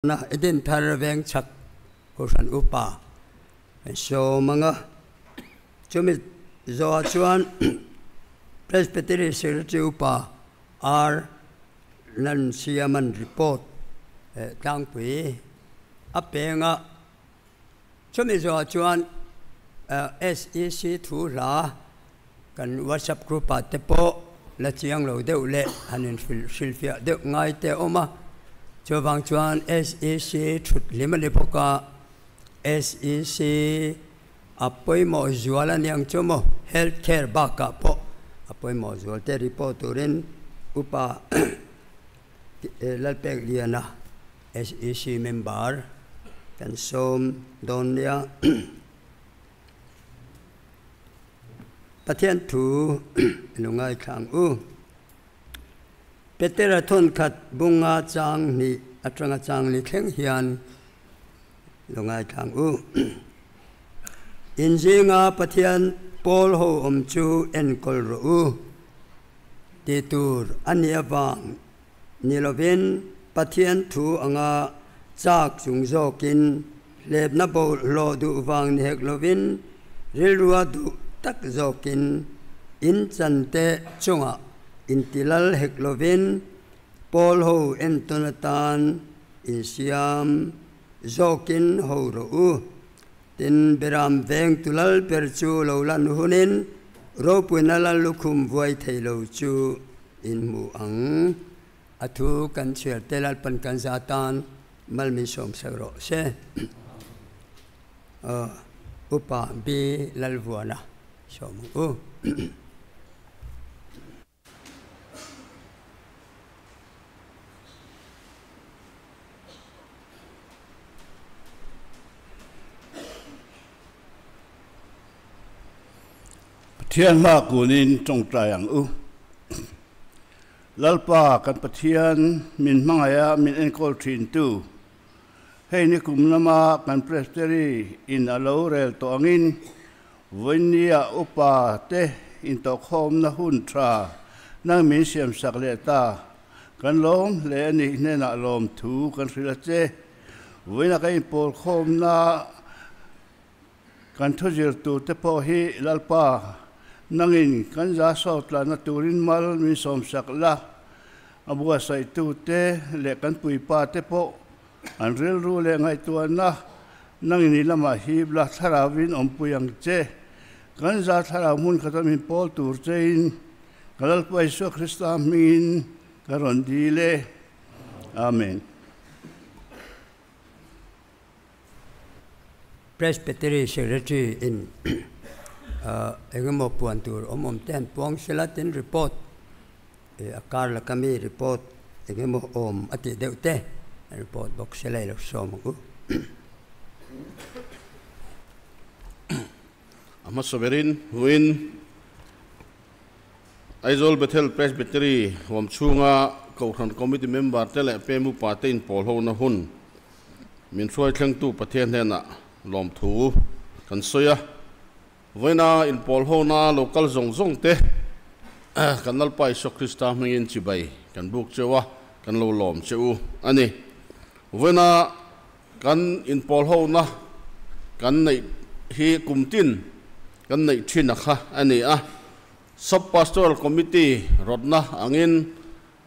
Na Edenthar Vengchhak Kohhran Upa sawm anga chumi zawhah chuan Presbytery Secretary Upa R Lansiaman report tlangpui a peng a, chumi zawhah chuan SEC thu hla kan WhatsApp group ah te pawh la chiang lo deuh leh han inhrilhfiah deuh ngai te a awm a, chuvang chuan SEC thut hlim a ni bawk a, SEC a pawimawh zual a niang chu maw, health care bakah pawh a pawimawh zual te report turin Upa Lalpekliana SEC member kan sawm dawn nia. Pathian thu i lo ngaithla ang u. Petera thawnkhat bunga chang hnih atanga chang ni thleng hian i lo ngaithla ang u. Inzinga Pathian pawl ho awm chu enkawl rawh u ti tur a nih avang ni lovin Pathian thu anga chak chung zawkin Hlepna bawlhhlawh duh vang ni hek lovin rilrua duh tak zawkin in chante chungah intilal hek lovin Paul ho entawn atan insiam zawkin ho rawh u. Tin, Beram veng tulal ber chu lo lan hunin ropuina lal lukhum vuai thei lo chu in hmu ang. A thu kan chhiar te Lalpan kan za tan mal min sawm sak rawh se. Upa B Lalvuana sawm ang u. Pathian hma kunin tawngtai ang u. Lalpa kan Pathian min hmangaiha min enkawl thintu, hei ni kum lama kan Presbytery in a lo rel tawh angin vawinia upa te intawhkhawmna hun tha nang min siamsak leh ta kan lawm hle a nih hnenah lawmthu kan hrilh a che. Vawiina kan inpawlkhawmna Kan thu zir tur te pawh hi Lalpa, nangin kan za sawt tlanna turin mal min sawmsak la, a buatsaihtu te leh kan puipa te pawh an rilru leh ngaihtuahna nangin i lamah hip la, thlarauin awmpui ang che. Kan za thlarau hmun khata min pawl tur chein ka Lalpa Isua Krista hmingin ka rawn dil e. Amen. Presbytery Secretary in engemaw puan tur awm awm te han puang sela tin report a kar laka mi report engemaw awm a tih deuh te report bawk sela i lo sawm ang u. A hmasa berin hmuin Aizawl Bethel Presbytery huam chhunga Kohhran Committee member te leh Pem upa te inpawl hona hun min hruai thlengtu Pathian hnenah lawmthu kan sawi a. Vawiina inpawl hona lo kal zawng zawng te kan Lalpa Isua Krista hmingin chibai kan buk cheu a, kan lo lawm che u a ni. Vawiina kan inpawl hona kan neih hi kum tin kan neih thin a kha a ni a. Sub Pastoral Committee rawtna angin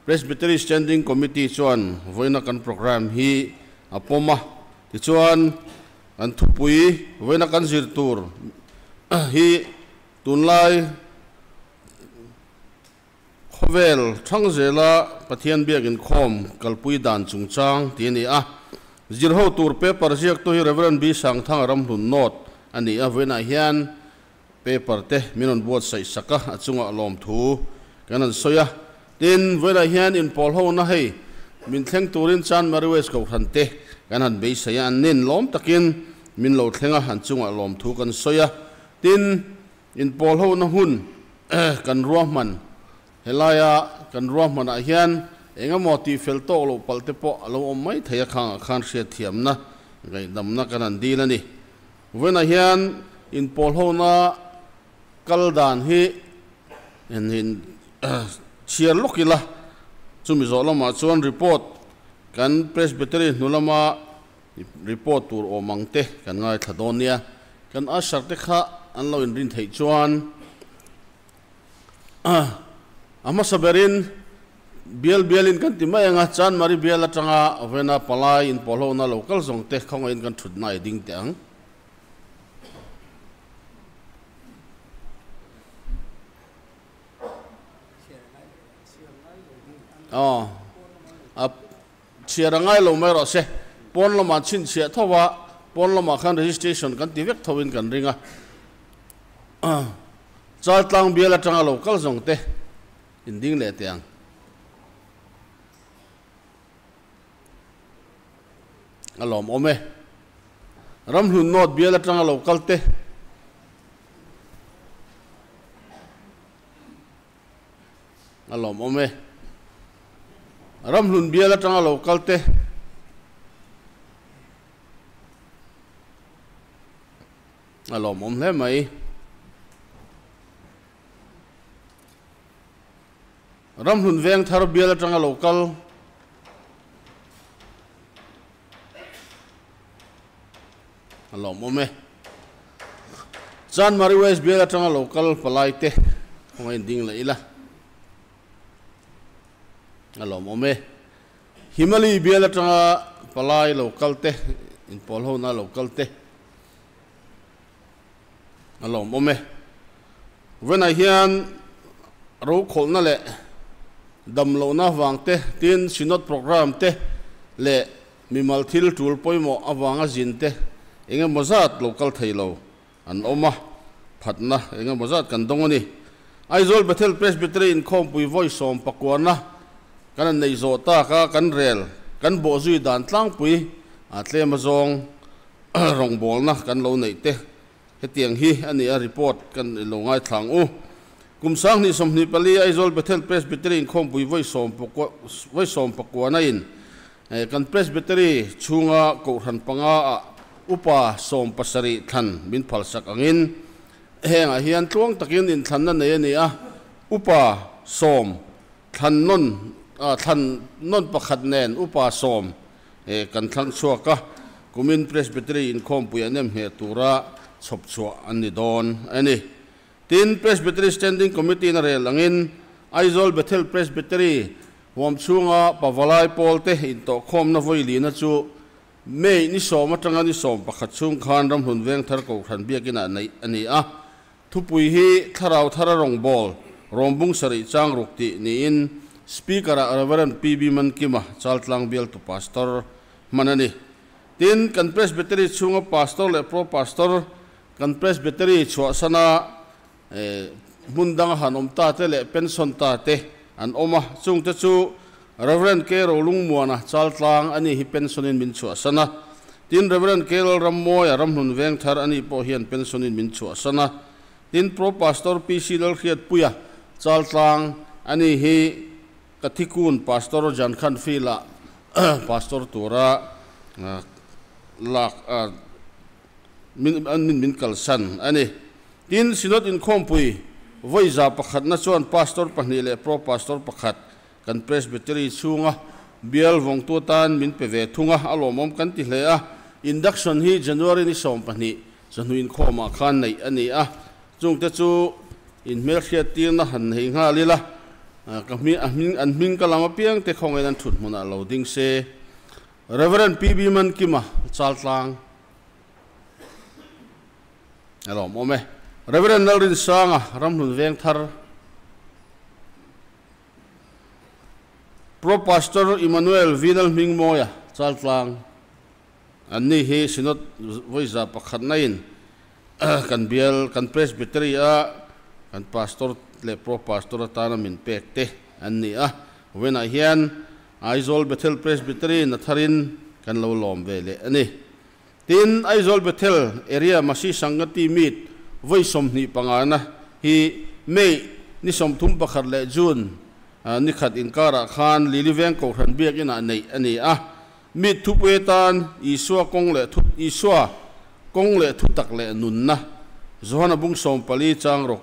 Presbytery Standing Committee chuan vawiina kan programme hi a pawm a, tichuan kan thupui vawiina kan zir tur hi tunlai khawvel thang zela Pathian biak inkhawm kalpui dan chungchang tih a ni a. Zirho tur paper ziaktu hi Rev. B Sangthanga Ramhlun Note a ni a, vawiinah hian Paper te min rawn buatsaih sak a, a chungah lawmthu kan han sawi a. Tin, vawilah hian inpawl hona hei min thleng turin Chan Mary West Kohhran te kan han beisei a, an nin lawm takin min lo thleng a, an chungah lawmthu kan sawi a. Tin, inpawl hona hun kan ruahman, helaia kan ruahmanah hian eng emaw tihfel tawk loh palh te pawh a lo awm mai thei a, khangah khan hriatthiamna, ngaihdamna kan han dil a ni. Vawiinah hian inpawlhona kal dan hi in chhiar lawk ila, chumi zawh lamah chuan report Kan Presbytery hnulama report tur awm ang te kan ngaithla dawn nia. Kan usher te kha an lo inrin theih chuan a hmasa berin bial bialin kan ti mai ang a, Chanmari bial atanga Vena palai inpawlhona lo kal zawng te khawngaihin kan thutna i ding teh ang. Aw, a chhiar a ngai lo mai rawh se. Pawn lamah chhinchhiah tho a, pawn lamah khan registration kan ti vek tho in kan ring a. Chaltlang bial atanga lo kal zawng te in ding leh teh ang. A lawmawm e. Ramhlun North bial atanga lo kal te. A lawmawm e. Ramhlun bial atanga lo kal te. A lawmawm hle mai. Ramhlun veng thar bial atanga lo kal. A lawmawm e. Chanmari West bial atanga lo kal palai te khawngaih in ding leh ila. A lawmawm e. Himali bial atanga palai lo kal te, inpawl hona lo kal te a lawmawm e. Vawiinah hian rokhawlhna leh damlohna avang te, tin Synod programme te leh mimal thil tul pawimawh avanga zin te eng emaw zat lo kal thei lo an awm a, phatna eng emaw zat kan dawng a ni. Aizawl Bethel Presbytery inkhawmpui vawi 19na kan han nei zawh tak a, kan rel kan bawhzui dan tlangpui a tlem azawng rawngbawlna kan lo neih te Hetiang hi a ni a report kan i lo ngaithla ang u. Kum 2024 Aizawl Bethel Presbytery inkhawmpui vawi vawi 19 in kan Presbytery chhunga Kohhran panga ah upa 17 thlan min phalsak angin hengah hian tluang takin inthlanna nei a ni a, upa sawm thlan nawn thlan nawn pakhat nen upa sawm Kan thlang chhuak a, kumin Presbytery inkhawmpui an em ngheh tura chhawp chhuah an ni dawn a ni. Tin, Presbytery Standing Committee-in a rel angin Aizawl Bethel Presbytery huam chhunga Pavalai pawlte intawhkhawmna vawilina chu May ni sawm atanga ni 11 chhung khan Ramhlun Vengthar Kohhran biakinah neih a ni a. Thupui hi Thlarau Thara Rawngbâwl, Rawmbung Sarih Chang Ruk tih niin Speaker-ah Rev. PB Mankima, Chaltlang bialtu Pastor, hman a ni. Tin, kan Presbytery chhunga Pastor leh Pro Pastor, kan Presbytery chhuahsana hmun danga han awm ta te leh pension ta te an awm a, chungte chu Rev. K. Rolungmuana, Chaltlang, ani hi pension-in min chhuahsan a. Tin, Rev. K. Lalrammawia, Ramhlun Vengthar, ani pawh hian pension-in min chhuahsan a. Tin, Pro Pastor PC. Lalhriatpuia, Chaltlang, ani hi Kathikun Pastor Jankhan Field-ah Pastor tura lak min min kalsan a ni. Tin, Synod inkhawmpui vawi 100na chuan Pastor pahnih leh Pro Pastor pakhat Kan Presbytery chhunga bial vawngtu atan min pe ve thung a, a lawmawm kan ti hle a. Induction hi January ni 12 chawhnu inkhawmah khan neih a ni a, chungte chu inhmelhriat tirna han nei nghal ila, ka hming a hming an hming ka lam apiang te khawngaiin an thut hmunah lo ding se. Rev. PB Mankima, Chaltlang. A lawmawm e. Rev. Lalrinsanga, Ramhlun Vengthar. Pro Pastor Emmanuel Vinal Hmingmawia, Chaltlang, An ni hi Synod vawi 100 in kan bial, kan Presbytery a kan Pastor leh Pro Pastor atana min pek te an ni a. Vawiinah hian Aizawl Bethel Presbytery na tharin kan lo lawm ve leh a ni. Tin, Aizawl Bethel Area Masi Sangati Meet vawi 25 na hi May ni 31 leh June ni khat inkarah khan Lili Veng Kohhran Biakinah neih a ni a. Meet thupui atan Isua kawng leh thu Isua kawng leh thutak leh nunna Johana bung 14 chang rawk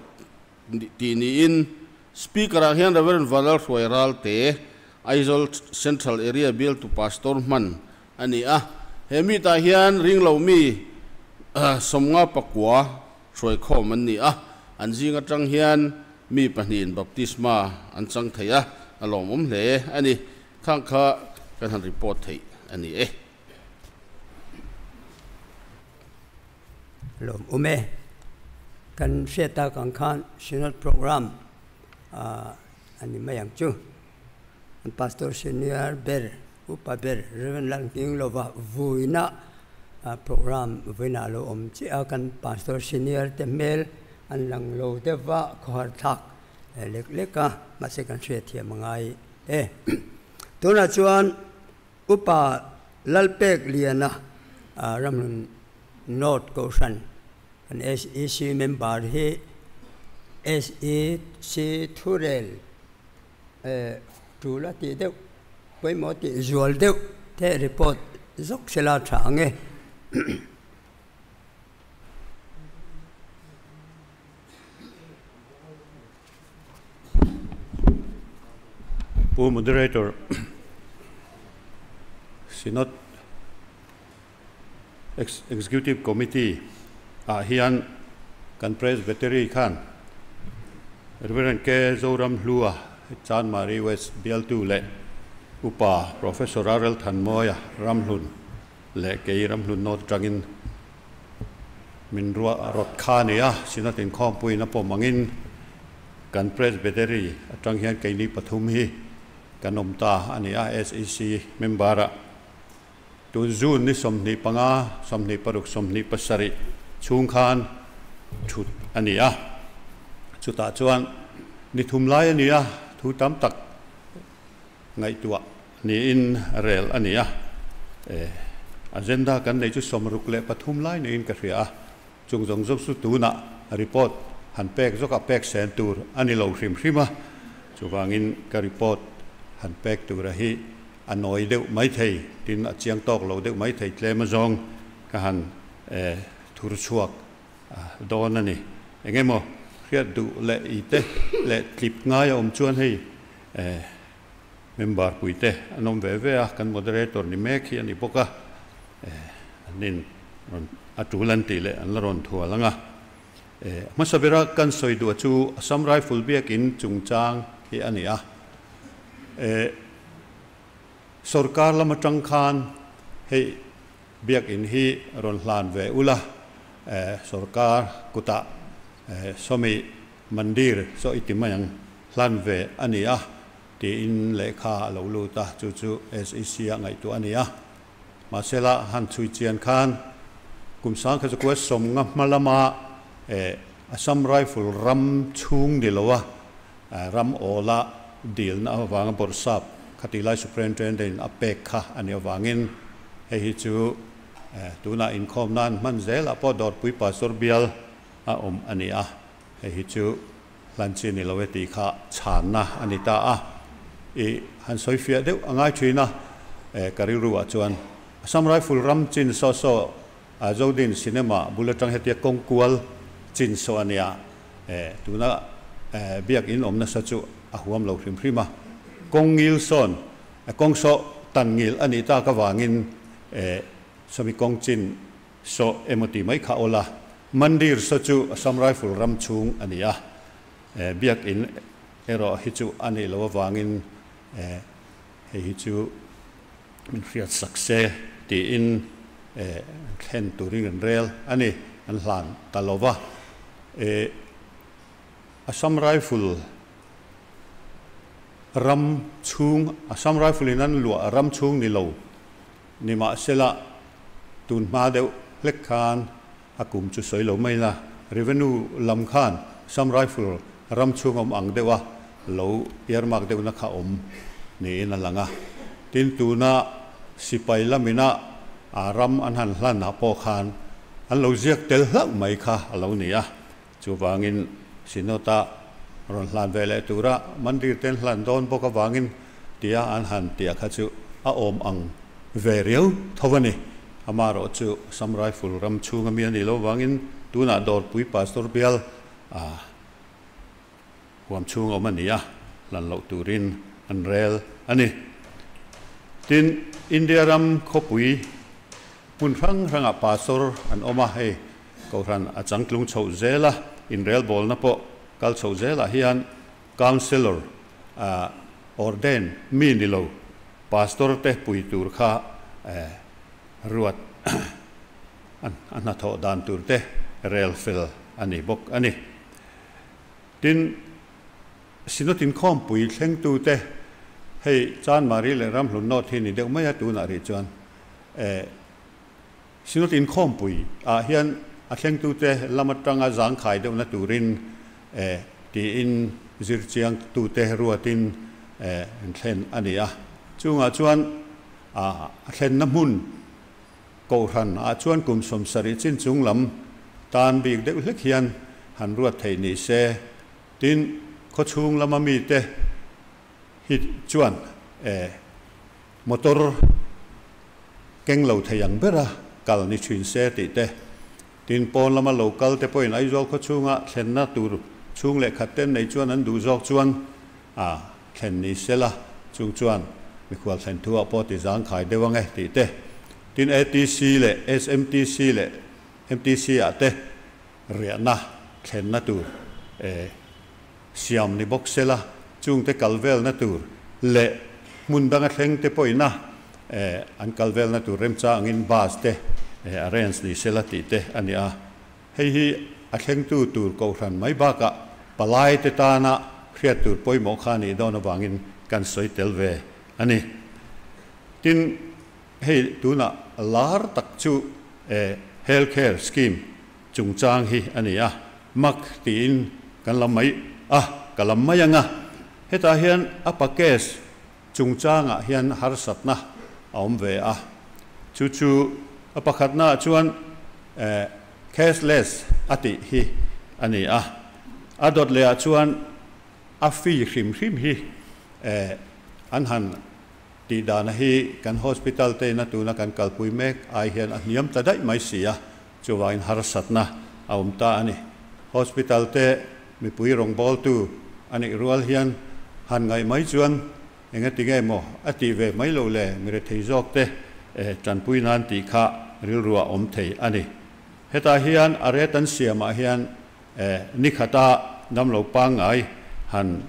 tih niin Speaker-ah hian Rev. Vanlalhruai Ralte. Aizawl Central Area Bialtu Pastor hman a ni a. He meet-ah hian ringlo mi 59 hruaikhawm an ni a, an zing atang hian mi pahnihin baptisma an chang thei a, a lawmawm hle a ni. Khang kha kan han report theih a ni e. Lawmawm e. Kan hriat tak ang khan Synod Programme a ni mai ang chu. An Pastor Senior ber, Upa ber Rev. Lalnghinglova vuina programme vuina a lo awm chiah a, kan Pastor Senior te hmel an lang lo deuh va, khawhar thlak lek lek a, mahse kan hriatthiam a ngai e. Tunah chuan Upa Lalpek Liana Ramhlun North Kohhran kan SEC member hi SEC thurel tul a tih deuh pawimawh tih zual deuh te report zawk sela tha ang e. Pu Moderator, Synod Executive Committee ah hian kan Presbytery khan Rev. K. Zoram Hlua, Chanmari West bialtu leh Upa Professor Rarel Thanmawia Ramhlun leh kei Ramhlun North atangin min ruah rawt kha a ni a, Synod inkhawmpuiin a pawm angin kan Presbytery atang hian keini pathum hi kan awm ta a ni a, SEC member-ah. Tun June ni 25, 26, 27 chhung khan thut a ni a, chutah chuan ni thum lai a ni a, thu tam tak ngaihtuah niin rel a ni a, agenda kan nei chu 63 lai niin ka hria a, chung zawng zawng chu tunah report han pek zawk a pek sen tur a ni lo hrim hrim a, chuvangin ka report han pek tura hi a nawi deuh mai thei, tin a chiang tawk lo deuh mai thei tlem azawng ka han thur chhuak dawn a ni. Eng emaw hriat duh leh i te leh tlip ngai a awm chuan hei member pui te an awm ve ve a, kan moderator ni mek hi a ni bawk a, an in rawn a tul an tih leh an la rawn thual ang a. Hmasa bera kan sawi duh chu Assam Rifle biakin chungchang hi a ni a. Sorkar lam atang khan hei biakin hi rawn hlan ve ula, sorkar kutah sawmi mandir saw i ti mai ang hlan ve a ni a tiin lehkha a lo lut a, chu chu SEC a ngaihtuah a ni a. Mahsela han chhui chian khan kum sang kha chu kua sawmnga hma lama Assam Rifle ram chhung ni loa ram awla dilna avanga bawrhsap khati lai Superintendent in a pek kha a nih avangin hei hi chu tunah inkhawm nan hman zelah pawh Dawrpui Pastor bial a awm a ni a, hei hi chu hlan chi ni lo e tih kha chhanna a ni ta a. I han sawi fiah deuh a ngai thin a, ka rilru ah chuan Assam Rifle ram chin saw saw Zodin Cinema bul atang hetia kawng kual chin saw a nia, tuna biakin awm nasa chu a huam lo hrim hrim a. Kawng ngil sawn, kawng saw tan ngil a nih tak avangin sawmi kawng chin saw emaw tih mai kha awl a. Mandir saw chu Assam Rifle ram chhung a ni a, biakin erawh hi chu a nih loh avangin hei hi chu min hriat sak se tiin thlen turin an rel a ni, an hlan ta lo va. Assam Rifle ram chhung, Assam Rifle in an luah ram chhung ni lo nimahsela tun hma deuh hlek khan a kum chu sawi lo mai la, Revenue lam khan Assam Rifle ram chhung awm ang deuh a lo earmark deuhna kha awm niin a lang a. Tin, tuna sipai lamina a ram an han hlan ah pawh khan an lo ziak tel hlauh mai kha a lo ni a. Chuvangin Synod-a rawn hlan ve leh tura mandir te an hlan dawn bawk avangin tia an han tia kha chu a awm ang ve riau tho a ni. Amaherawh chu Assam Rifle ram chhunga mi a nih loh avangin tunah Dawrpui Pastor bial a huam chhung awm a ni a, hlan loh turin an rel a ni. Tin, India ram khawpui hmun hrang hrangah pastor an awm a, hei Kohhran a changtlung chhoh zel a, inrelbawlna pawh kal chhoh zelah hian Counsellor ordain mi ni lo Pastor te pui tur kha ruat a hnathawh dan tur te rel fel a ni bawk a ni. Tin, Synod inkhawmpui thlengtute hei Chanmari leh Ramhlun North hi ni deuh mai a tunah rih chuan Synod inkhawmpui ah hian a thlengtute lam atanga zangkhai deuhna turin tiin zirchiangtute ruatin an thlen a ni a. Chungah chuan a thlenna hmun Kohhran ah chuan kum 70 chin chung lam tan bik deuh hlek hian han ruat theih ni se. Tin, khawchhung lama mite hi chuan motor keng lo thei ang bera kal ni thin se tih te, tin pawn lama lo kal te pawhin Aizawl khawchhunga thlenna tur chhung leh khat ten nei chuan an duh zawk chuan a thlen ni se la, chung chuan mikhual thlen thu ah pawh ti zangkhai deuh ange tih te, tin ATC leh SMTC leh MTC ah te riahna thlenna tur siam ni bawk se la, chungte kal velna tur leh hmun danga thleng te pawhin a an kal velna tur remchang angin bus te arrange ni se la tih te a ni a. Hei hi a thlengtu tur kohhran mai bakah palai te tana hriat tur pawimawh kha a nih dawn avangin kan sawi tel ve a ni. Tin, hei tunah lar tak chu health care scheme chungchang hi a ni a, mak tiin kan lam mai a, ka lam mai ang a. Hetah hian a package chungchangah hian harsatna a awm ve a, chu chu a pakhatnaah chuan cashless a tih hi a ni a, a dawt lehah chuan a fee hrim hrim hi an han Tih dana hi kan hospital te ina tuna kan kalpui mek ai hian a hniam ta daih mai si a, chuvangin harsatna a awm ta a ni. Hospital te mipui rawngbawltu a nih rual hian han ngaih mai chuan engati nge maw a tih ve mai loh le mi rethei zawk te tanpui nan tih kha rilru a awm thei a ni. Hetah hian a ret an siamah hian nikhata damlo pangngai han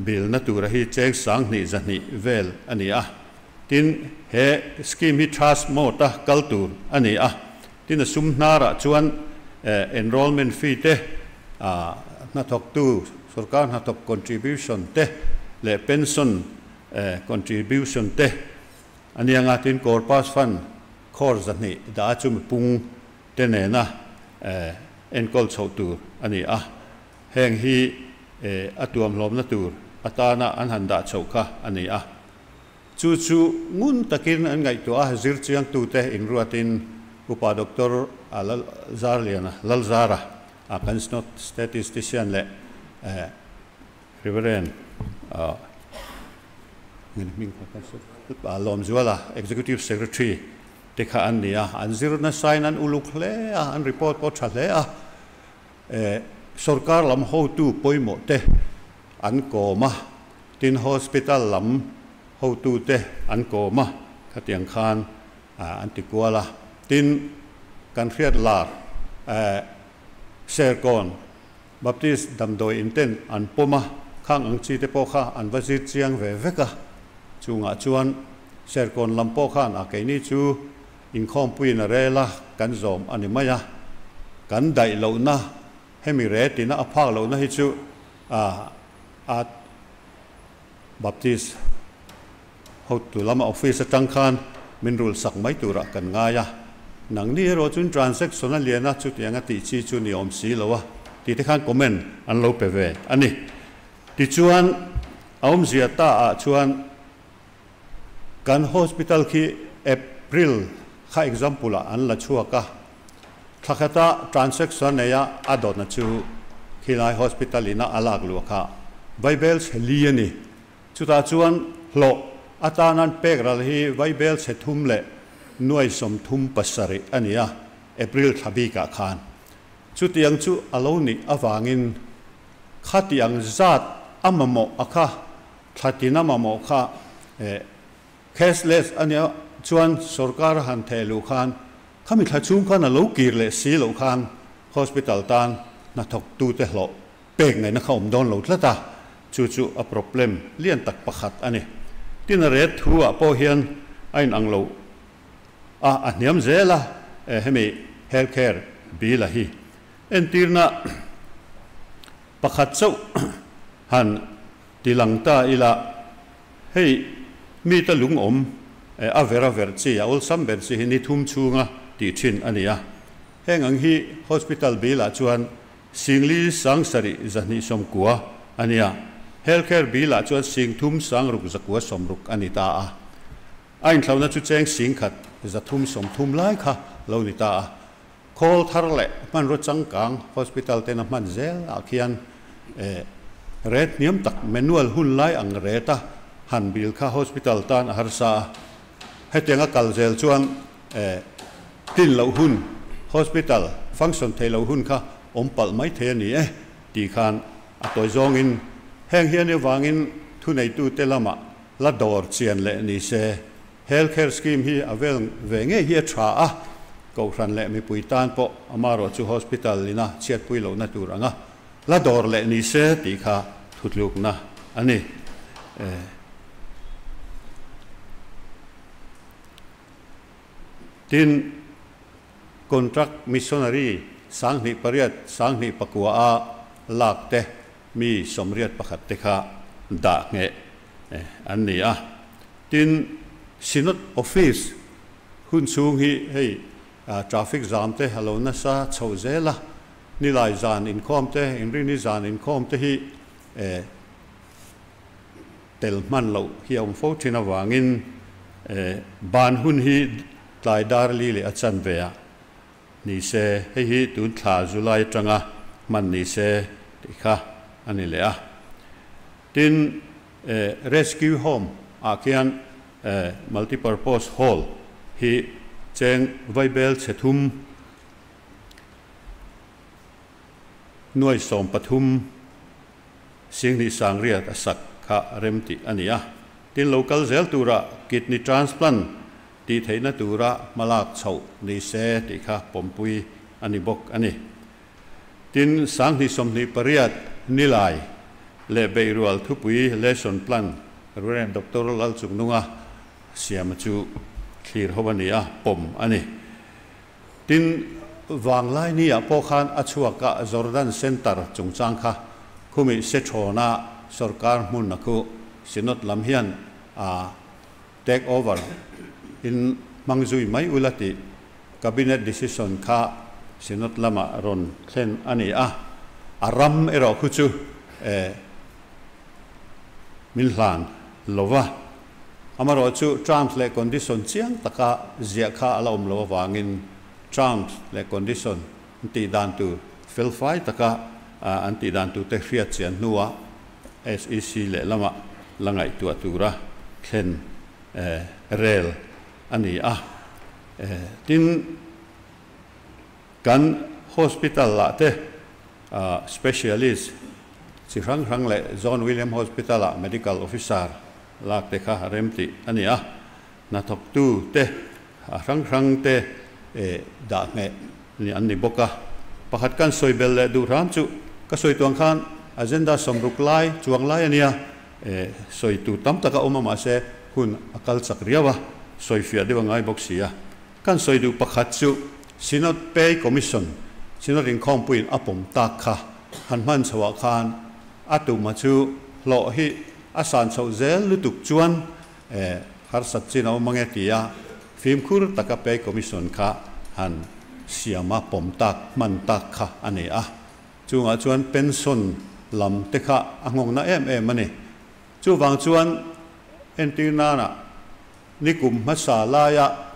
Bilna tura hi cheng 2000 200 vel a ni a. Tin, he scheme hi trust mode a kal tur a ni a. Tin, a sum hnarah chuan enrollment fee te, hnathawktu sorkar hnathawk contribution te leh pension contribution te a ni ang a. Tin, corpus fund crore 200 dah a chu mipung te nena enkawl chhoh tur a ni a. Heng hi a tuamhlawmna tur atana an han dah chhoh kha a ni a. Chu chu ngun takin an ngaihtuah a, zirchiangtute inruatin Upa Doctor Lalzarliana, Lalzara, a kan statistician leh Reverend Lawmzuala, Executive Secretary te kha an ni a. An zir nasain an uluk hle a, an report pawh tha hle a. Sorkar lam hotu pawimawh te an kawm a, tin hospital lam hotu te an kawm a, khatiang khan an ti kual a. Tin, kan hriat lar Serkawn Baptist damdawi in ten an pawm a, khang ang chi te pawh kha an va zir chiang ve vek a. Chungah chuan Serkawn lam pawh khan a keini chu Inkhawmpuiin a rel a, kan zawm a ni mai a. Kan daih lohna, hemi re tina a phak lohna hi chu a Baptist hotu lama office atang khan min rul sak mai turah kan ngai a. Nangni erawh chuan transaction a lian a, chutiang a tih chi chu ni awm si lo a tih te khan comment an lo pe ve a ni. Tichuan, a awmzia ta ah chuan Kan hospital khi April kha example ah an la chhuak a, thla khata transaction nei a a dawtna chu khilai hospital ina a lak luah kha Vaibel chhe li a ni. Chutah chuan hlawh atan an pek ral hi Vaibel chhe thum leh nuai 37 a ni a, April thla bikah khan. Chutiang chu a lo nih avangin khatiang zat a mamawh a kha. Thlatina mamawh kha cashless ania chuan sorkar han theh luh khan khami thla chhung khan a lo kir leh si loh khan hospital tan hnathawktute hlawh pek ngaihna kha awm dawn lo tlat a, chu chu a problem lian tak pakhat a ni. Tin a ret thu ah pawh hian a inang lo a, a hniam zel a hemi health care bill a hi. Entirna pakhat chauh han ti lang ta ila, hei mite lungawm a ver a ver chi, a awlsam ber chi hi ni thum chhunga tih thin a ni a. Heng ang hi hospital bill ah chuan singli sang sarih zahnih sawmkua a ni a, health care bill ah chuan sing thum sang ruk zakua sawmruk a ni ta a. A inthlauhna chu cheng singkhat zathum sawmthum lai kha lo ni ta a. Khawl thar leh hmanraw changkang hospital tena hman zel ah khian rate hniam tak manual hun lai ang rate a han bil kha hospital tan a harsa a. Hetiang a kal zel chuan tlin loh hun hospital function thei loh hun kha awm palh mai thei a ni e tih khan a tawi zawngin heng hian avangin thuneitute lamah la dawr chian leh ni se. Health care scheme hi a vel ve ngei hi a tha a, Kohhran leh mipui tan pawh amarawh chu hospital ina chhiatpui lohna tur anga la dawr leh ni se tih kha thutlukna a ni. Tin, contract missionary 2008, 2009 a lak te mi 81 te kha dah ngheh an ni a. Tin, Synod Office hun chhung hi hei traffic jam te a lo nasa chho zel a, nilai zan inkhawm te, inrini zan inkhawm te hi tel hman loh hi a awm fo thin avangin ban hun hi tlai dar li leh a chan ve a ni se, hei hi tun thla July atanga hman ni se tih kha a ni leh a. Tin, Rescue Home ah khian Multipurpose Hall hi cheng vaibel chhe thum nuai sawm pathum singhnih sangriat a sak kha rem tih a ni a. Tin, lo kal zel tura kidney transplant tih theihna tura hmalak chhoh ni se tih kha pawmpui a ni bawk a ni. Tin, 2028 nilai leh beihrual thupui lesson plan Rev. Doctor Lalchungnunga siama chu thlir ho a ni a, pawm a ni. Tin, vanglai ni ah pawh khan a chhuak a Jordan Centre chungchang kha khumi Sethawna sorkar hmun a khu Synod lam hian a take over in hmang zui mai ula tih Cabinet decision kha Synod lamah rawn thlen a ni a, a ram erawh khu chu min hlan lo va. Amarawh chu terms leh condition chiang taka ziah kha a la awm lo avangin terms leh condition an tih dan tur felfai taka an tih dan turte hriat chian hnuah SEC lehlamah la ngaihtuah tura thlen rel a ni a. Tin, kan hospital lah te specialist chi hrang hrang leh John William Hospital ah medical officer lak te kha rem tih a ni a, hnathawktu te hrang hrang te dah ngheh an ni bawk a. Pakhat kan sawi bel leh duh hram chu ka sawi tuang khan agenda 60 lai chuang lai a nia, sawi tur tam tak a awm a mahse hun a kal chak riau a, sawi fiah deuh a ngai bawk si a. Kan sawi duh pakhat chu Synod Pay Commission, Synod inkhawmpuiin a pawm tak kha han hman chhoah khan a tuma chu hlawh hi a san chhoh zel lutuk chuan harsat chin a awm ange tia fimkhur taka Pay Commission kha han siam a pawm tak hman tak kha a ni a. Chungah chuan pension lam te kha a nghawngna em em a ni. Chuvang chuan entir nana nikum hmasa laia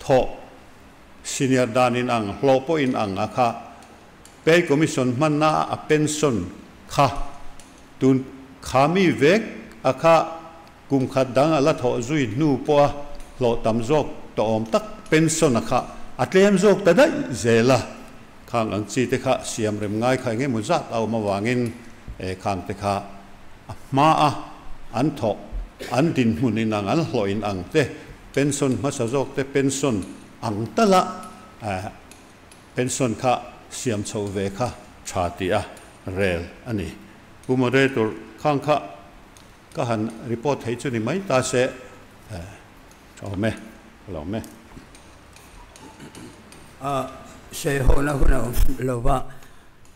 thawh senior dan in ang hlawh pawh in ang a kha Pay Commission hmanna a pension kha tun kha mi vek a kha kum khat dang a la thawh zui hnu pawh a hlawh tam zawk tawh awm tak pension a kha a tlem zawk ta daih zel a khang ang chi te kha siam rem ngai kha enge maw zat a awm awangin khang te kha a hma a an thawh an dinhmun inang an hlawh inang te pension hmasa zawk te pension ang tala pension kha siam chho ve kha tha ti a rel a ni. Pu Moderator khang kha ka han report thei chu ni mai ta se tha awm e, ka lo awm e. A sawi hona hun a awm lo va,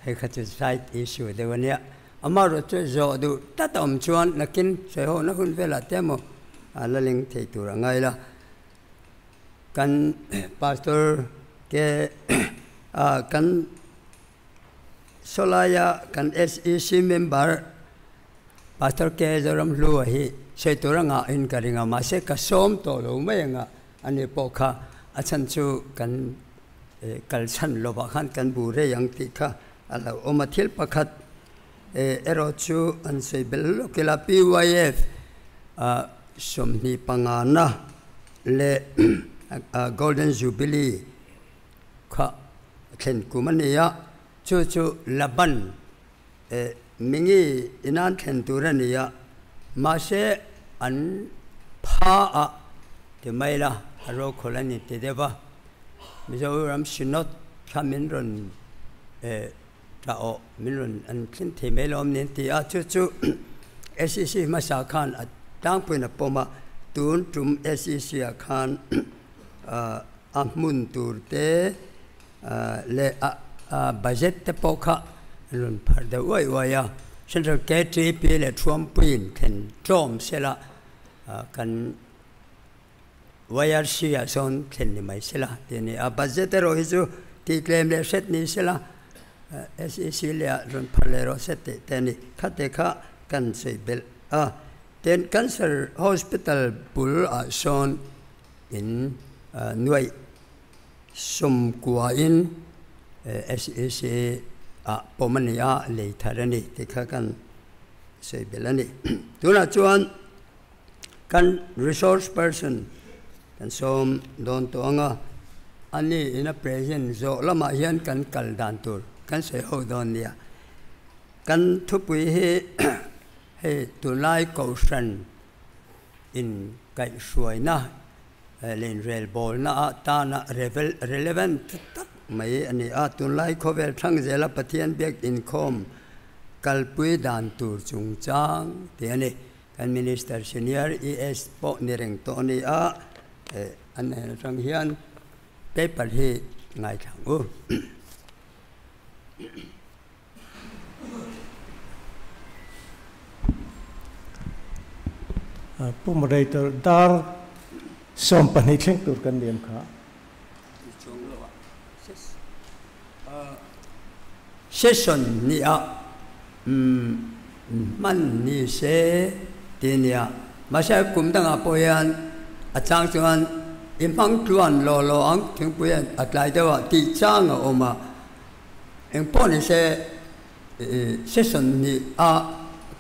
hei kha chu side issue deuh a nia. Amaherawh chu zawh duh tlat a awm chuan nakin sawi hona hun velah te emaw a la leng thei tur a ngai la. Kan pastor ke kan Sawlaia kan SEC member Pastor K Zoramhlua hi sawi tur a ngahin ka ring a, mahse ka sawm tawh lo mai anga ani pawh kha a chhan chu kan kal chhan lovah khan kan bu rei ang tih kha a lo awm a. Thil pakhat erawh chu an sawi belh lawk ila, PYF 25 na leh Golden Jubilee kha thlen kum a ni a, chu chu Laban mingi inan thlen tur a ni a, mahse an pha a ti mai la, a rokhawlh a ni ti deuh a, Mizoram Synod kha min rawn tah awh min rawn an thlen thei mai lo awm ni an ti a, chu chu SEC hmasa khan a tlangpuiin a pawm a, tun tum SEC ah khan a hmun tur te leh a budget te pawh kha an rawn pharh deuh uai uai a, Central KTP leh Thuampuiin thlen tlawm sela kan YRC ah sawn thlen ni mai sela tih a ni a, budget erawh hi chu tih tlem leh hret ni sela SEC leh ah rawn pharh leh rawh se tih te a ni. Khate kha kan sawi belh a, tin Cancer Hospital bul ah sawn in nuaih 90 in SEC ah pawm a ni a, lei thar a ni tih kha kan sawi belh a ni. Tunah chuan kan resource person kan sawm dawn tawh ang a, ani in a present zawh lamah hian kan kal dan tur kan sawi ho dawn nia. Kan thupui hi hei tunlai kohhran in kaihhruaina leh inrelbawlna ah tana relevant tak mai a ni a, tunlai khawvel thlang zela Pathian biak inkhawm kalpui dan tur chungchang tih a ni. Kan Minister Senior ES pawh ni reng tawh a ni a, an hnen atang hian paper hi ngaithla ang u. Pu Moderator, dar 12 thleng tur kan liam kha. Session nia hman ni se ti nia. Mahse kum dangah pawh hian a chang chuan i hmang tluan law law ang thingpui a tlai deuh a tih chang a awm a. Engpawh ni se session hnih a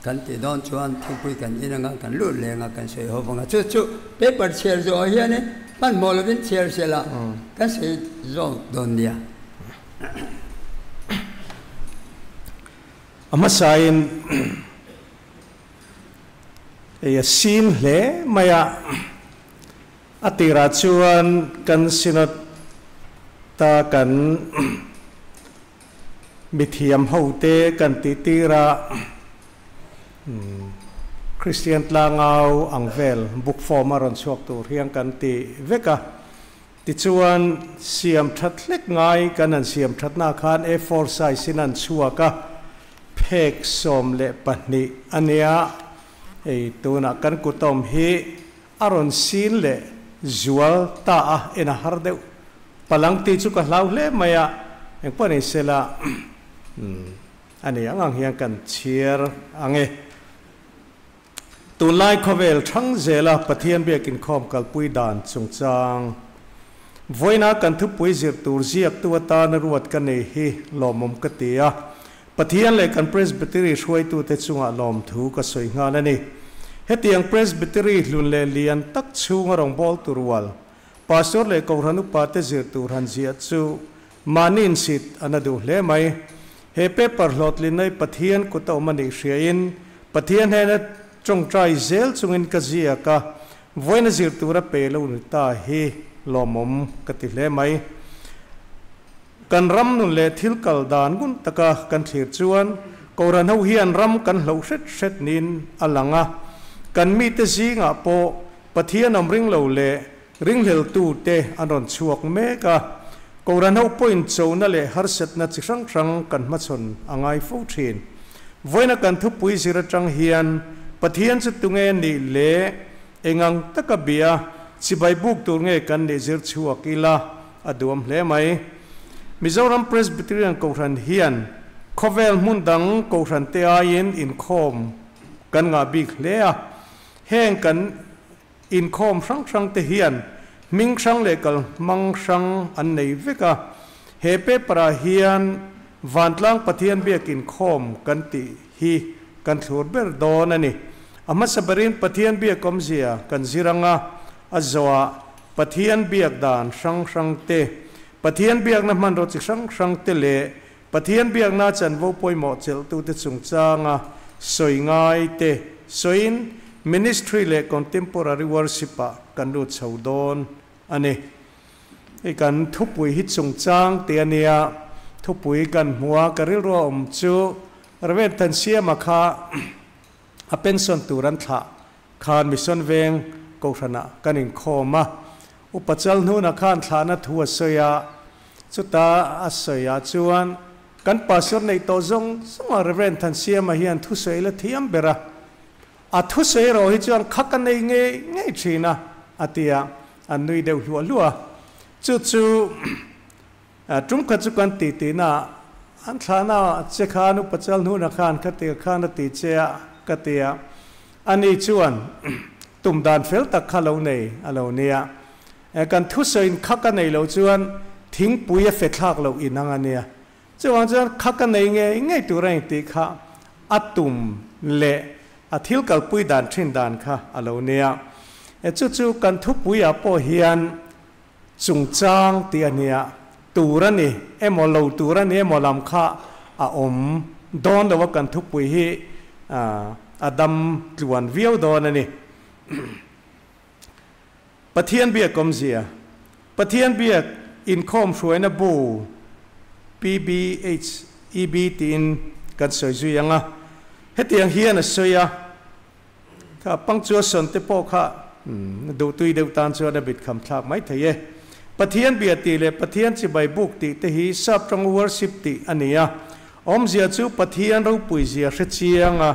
kan tih dawn chuan thingpui kan in anga kan lut leng a kan sawi ho vang a. Chu chu paper chhiar zawh ah hianin hmanhmawh lovin chhiar sela kan sawi zawk dawn nia. A hmasain ei a sim hle mai a, a tirah chuan kan Synod ta kan mithiam hote kan tih tir a, Kristian tlangau ang vel book form a rawn chhuak tur hian kan ti vek a. Tichuan, siam that hlek ngai kan han siam thatna khan A4 size in an chhuak a, phek 12 a nia. Hei tunah kan kutawm hi a rawn sil leh zual ta a, en a har deuh. Palang tih chu ka hlau hle mai a, engpawh nei sela a ni ang ang hian kan chhiar ang e. Tunlai khawvel thang zela Pathian biak inkhawm kalpui dan chungchang vawiina kan thupui zir tur ziaktu atana ruat ka nei hi lawmawm ka ti a, Pathian leh kan Presbytery hruaitute chungah lawmthu ka sawi nghal a ni. Hetiang Presbytery hlun leh lian tak chhunga rawngbawltu rual Pastor leh Kohhran upate zir tur han ziah chu mahni insit a na duh hle mai. He paper hlawhtlinna hi Pathian kut a awm a nih hriain Pathian hnena Tawngtai zel chungin ka ziak a, vawiina zir tura pe lo ni ta hi lawmawm ka ti hle mai. Kan ram nun leh thil kal dan ngun taka kan thlir chuan Kohhran ho hian ram kan hloh hret hret niin a lang a, kan mite zingah pawh Pathian awm ring lo leh ringhleltute an rawn chhuak mek a, Kohhran ho pawhin chona leh harsatna chi hrang hrang kan hmachhawn a ngai fo thin. Vawiina kan thupui zir atang hian Pathian chu tunge nih leh engang taka bia chibai buk tur nge kan nih zir chhuak ila a duam hle mai. Mizoram Presbyterian Kohhran hian khawvel hmun dang Kohhran te aiin inkhawm kan ngah bik hle a, heng kan Inkhawm hrang hrang te hian hming hrang leh kal hmang hrang an nei vek a, he paper ah hian Vantlang Pathian biak inkhawm kan tih hi kan thlur ber dawn a ni. A hmasa berin Pathian biak awmzia kan zir ang a, a zawhah Pathian biak dan hrang hrang te, Pathian biakna hmanraw chi hrang hrang te leh Pathian biakna chanvo pawimawh chelhtute chungchanga sawi ngai te sawiin Ministry leh Contemporary Worship-ah kan lut chho dawn a ni. Hei kan thupui hi chungchang tih a nia, thupui kan hmu a, ka rilru a awm chu Rev. Thansiama kha a pension tur an thlah khan Mission Veng Kohhranah kan inkhawm a, Upa Chalhnuna khan thlahna thu a sawi a, chuta a sawi ah chuan kan pastor neih tawh zawng zawng a Rev. Thansiama hian thusawi la thiam ber a, a thusawi erawh hi chuan kha ka nei ngei ngei thin a, a ti a, an nui deuh hluah hluah a. Chu chu tum khat chu kan ti tihna ah an thlahna che khan Upa Chalhnuna khan khatia khan a ti che a, ka ti a. Ani chuan tum dan fel tak kha lo nei a lo nia. Kan thusawiin kha ka nei loh chuan thingpui a fe thlak loh in ang a nia. Chuvang chuan kha ka nei ngei ngei tur a intih kha a tum leh a thil kalpui dan thin dan kha a lo nia. Chu chu kan thupuiah pawh hian chungchang tih a nia. Tur a ni emaw lo tur a ni emaw lam kha a awm dawn lo a, kan thupui hi a dam tluan viau dawn a ni. Pathian biak awmzia, Pathian biak inkhawm hruaina bu, PBHEB tiin kan sawi zui ang a, hetiang hian a sawi a, Kha punctuation te pawh kha duhtui deuh tan chuan a bit kham thlak mai thei e. Pathian bia tih leh Pathian chibai buk tih te hi sap tawng worship tih a ni a. Awmzia chu Pathian ropui zia hre chiang a,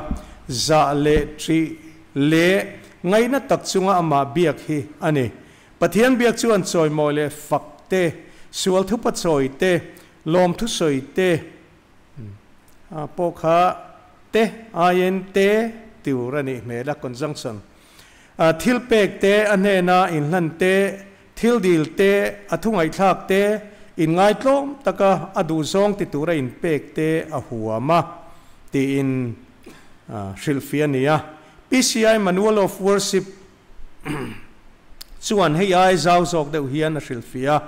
zah leh ṭih leh ngaihna tak chunga amah biak hi a ni. Pathian biak chuan chawimawi leh fak te, sual thupa chawi te, lawmthu sawi te, pawh kha te aiin te tur a nih hmel a, conjunction. Thil pek te, a hnena inhlan te, thil dil te, a thu ngaihthlak te, inngaitlawm taka a duhzawng ti tura inpek te a huam a, tiin hrilhfiah a ni a. PCI Manual of Worship chuan hei ai zau zawk deuh hian a hrilhfiah a,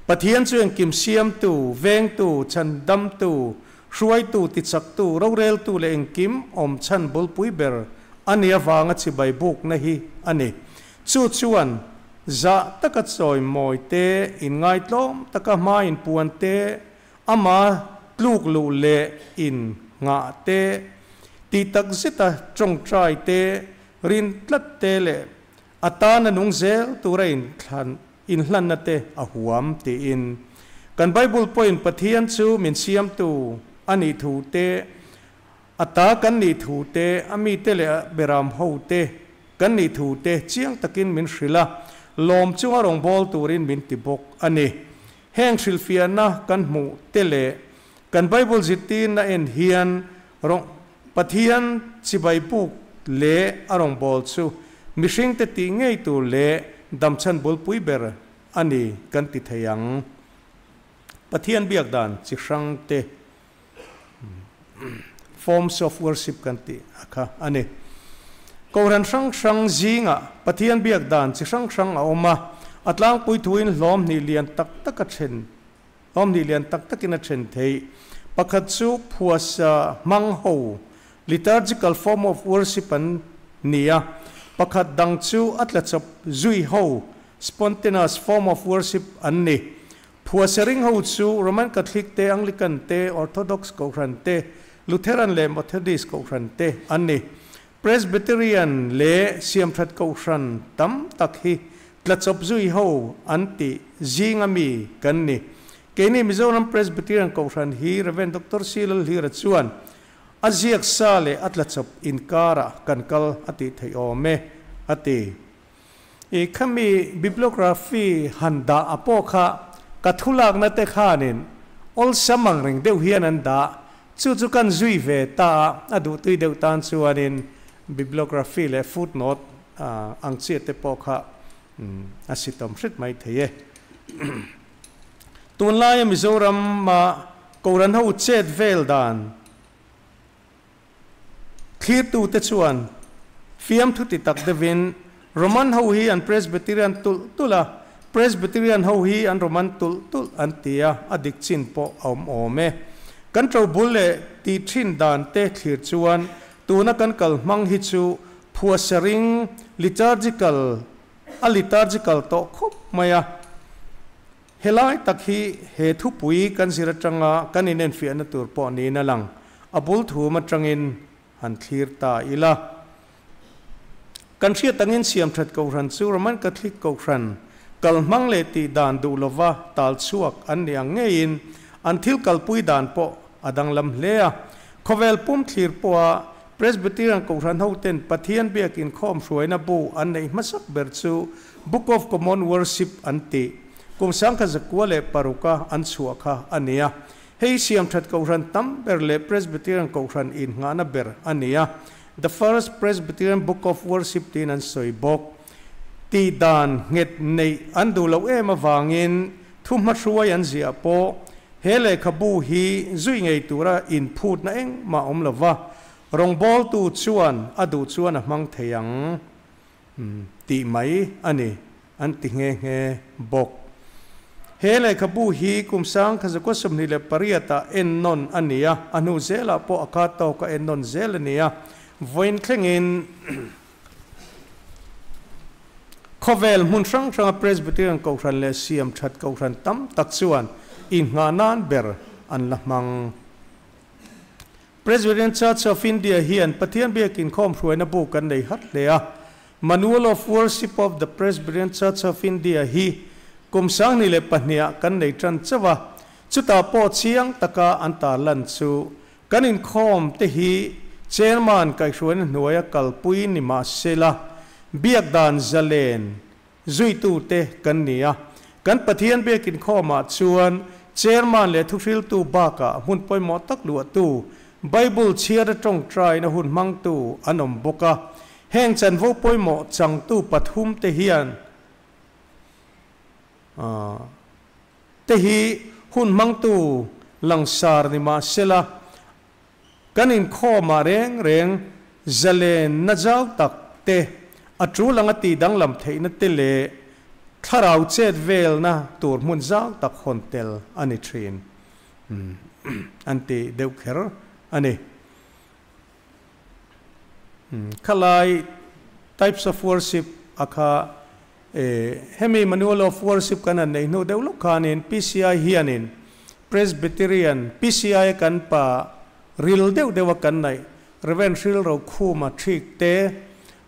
Pathian chu engkim siamtu, vengtu, chhandamtu, hruaitu, tichaktu, roreltu leh engkim awm chhan bulpui ber a ni avanga chibai bukna hi a ni. Chu chuan zah taka chawimawi te, inngaitlawm taka hma inpuan te, ama tluk luh leh innghah te, tih takzeta tawngtai te, Rin tlat te leh a tana nung zel tura inthlan inhlanna te a huam tiin kan Bible pawhin Pathian chu min siamtu a nih thu te, a ta kan nih thu te, a mite leh a beram ho te kan nih thu te chiang takin min hrilh a, lawm chunga rawngbâwl turin min ti bawk a ni. Heng hrilhfiahna kan hmuh te leh kan Bible zirtirna en hian rawng Pathian chibai buk leh a rawngbâwl chu mihringte tih ngei tur leh damchhan bulpui ber a ni kan ti thei ang. Pathian biak dan chi hrang te, forms of worship kan tih a kha a ni. Kohhran hrang hrang zingah Pathian biak dan chi hrang hrang a awm a, a tlangpui thuin hlawm hnih lian tak tak a then. Hlawmhnih lian tak takin a then theih. Pakhat chu phuasa hmang ho, liturgical form of worship, an nia. Pakhat dang chu a tlachawp zui ho, spontaneous form of worship, an ni. Phuahsering ho chu Roman Catholic te, Anglican te, Orthodox Kohhran te, Lutheran leh Methodist Kohhran te an ni. Presbyterian leh Siamthat Kohhran tam tak hi tlachawp zui ho an tih zinga mi kan ni. Keini Mizoram Presbyterian Kohhran hi Rev. Doctor C. Lalhlira chuan a ziak sa leh a tlachawp inkarah kan kal a tih theih awm e, a ti. I khami bibliography han dah a pawh kha ka thulakna te khanin awlsam ang reng deuh hian an dah. Chu chu kan zui ve ta a, a duhtui deuh tan chuanin bibliography leh footnote ang chiah te pawh kha a sitawm hret mai thei e. Tunlaia Mizoram a Kohhran ho chet vel dan Thlirtute chuan fiamthu ti tak deuhin Roman ho hi an Presbyterian tulh tulh a, Presbyterian ho hi an Roman tulh tulh an ti a, a dik chin pawh a awm awm e. Kan ṭo bul leh tih ṭhin dan te thlir chuan tuna kan kal hmang hi chu phuasering, liturgical, a liturgical tawh khawp mai a. Helai tak hi he thupui kan zir atanga kan inenfiahna tur pawh niin a lang. A bul thum atangin han thlir ta ila. Kan hriat angin Siamthat Kohhran chu Roman Catholic Kohhran kal hmang leh tih dan duh lova tal chhuak an nih ang ngeiin an thil kalpui dan pawh a danglam hle a. Khawvel pum thlir pawha Presbyterian Kohhran hoten Pathian biak inkhawm hruaina bu an neih hmasak ber chu Book of Common Worship an tih. Kum 1906 an chhuah kha a ni a. Hei Siamthat Kohhran tam ber leh Presbyterian Kohhran inngahna ber a ni a. The First Presbyterian Book of Worship tiin an sawi bawk. Tih dan nghet neih an duh loh em avangin thu hmahruai an ziah pawh he lehkhabu hi zui ngei tura inphutna engmah awm lo va, rawngbawltu chuan a duh chuan a hmang thei ang. Tih mai a ni, an ti nghe nghe bawk. He lehkhabu hi kum 1928 ah ennawn a ni a, a hnu zelah pawh a khat tawk a ennawn zel a ni a. Vawiin thlengin khawvel hmun hrang hranga Presbyterian Kohhran leh Siamthat Kohhran tam tak chuan inngah nan ber an la hmang. Presbyterian Church of India hian Pathian biak inkhawm hruaina bu kan nei hat hle a. Manual of Worship of the Presbyterian Church of India hi kum 2002 ah kan nei tan chauh a. Chutah pawh chiang taka an tarlan chu kan inkhawm te hi Chairman kaihhruaina hnuaia kalpui ni mah sela biak dan zalen Zuitute kan ni a, kan Pathian biak inkhawmah chuan Chairman leh thuhriltu bakah hmun pawimawh tak luahtu, Bible chhiar a tawngtaina hun hmangtu an awm bawk a. Heng chanvo pawimawh changtu pathumte hian te hi hun hmangtu langsar ni mah sela, Kan inkhawmah reng reng zalenna zau tak te, a tul anga tih danglam theihna te leh thlarau chet velna tur hmun zau tak hawn tel a ni thin an ti deuh kher a ni. Khalai Types of Worship a kha hemi Manual of Worship kan han neih hnu deuh lawk khanin PCI hianin Presbyterian, PCI kan pa ril deuh deuh a kan naih Rev. Hril Rokhuma Thik te,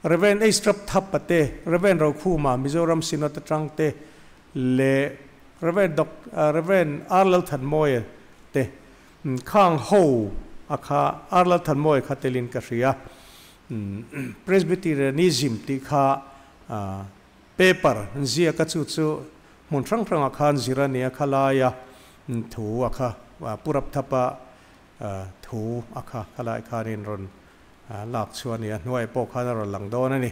Rev. H. Thappa te, Rev. Rokhuma Mizoram Synod atang te leh Rev. Dok Rev. R. Lalthanmawia te khang ho a kha R. Lalthanmawia kha telin ka hria. Presbyterianism tih kha paper ziak a chu chu Hmun hrang hrangah khan zir a nia kha laia thu a kha Pu Rapthapa thu a kha khalai khanin rawn lak chhuah a ni a, hnuai pawh khan a rawn lang dawn a ni.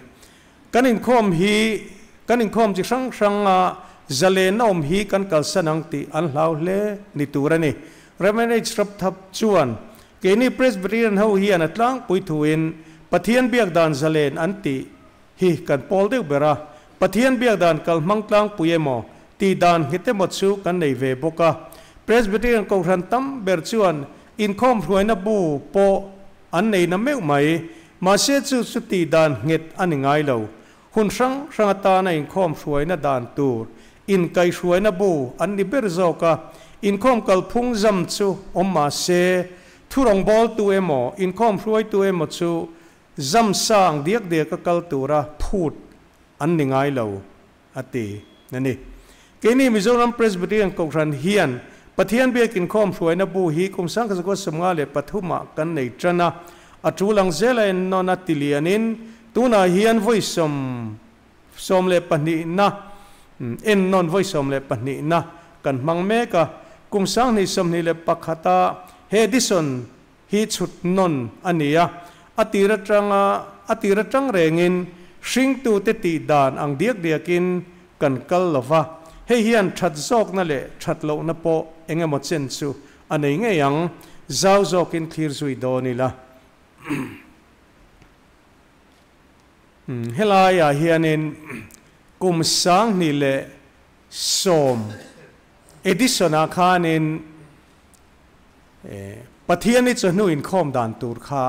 Kan inkhawm hi kan inkhawm chi hrang hranga zalen a awm hi kan kalsan ang tih an hlau hle ni tur a ni. Rev. Rapthap chuan keini Presbyterian ho hian a tlangpui thuin Pathian biak dan zalen an tih hi kan pawl deuh ber a, Pathian biak dan kal hmang tlangpui emaw tih dan nghet emaw chu kan nei ve bawk a. Presbyterian Kohhran tam ber chuan inkhawm hruaina bu pawh an nei na meuh mai. Mahse chu chu tih dan nghet a ni ngai lo. Hun hrang hrang atana inkhawm hruaina dan tur inkaihhruaina bu an ni ber zawk a. Inkhawm kalphung zam chu awm mah se, thu rawngbawltu emaw, inkhawm hruaitu emaw chu zam sang diak diaka kal tura phut an ni ngai lo. a ti a ni. Keini Mizoram Presbyterian Kohhran hian Pathian Biak Inkhawm hruaina bu hi kum 1953 ah kan nei tan a, a tul ang zela ennawn a ti lianin tunah hian vawi sawm 12 na ennawn vawi 12 na kan hmang mek a, kum 2021 ah he edition hi chhut nawn a ni a, a tir atanga a tir atang rengin hringtute tih dan ang diak diakin kan kal lo va, hei hian that zawkna leh that lohna pawh eng emaw chen chu a nei ngei ang, zau zawkin thlir zui dawn ila. Helaiah hianin kum 2010 edition-ah khanin Pathian i chawhnu inkhawm dan tur kha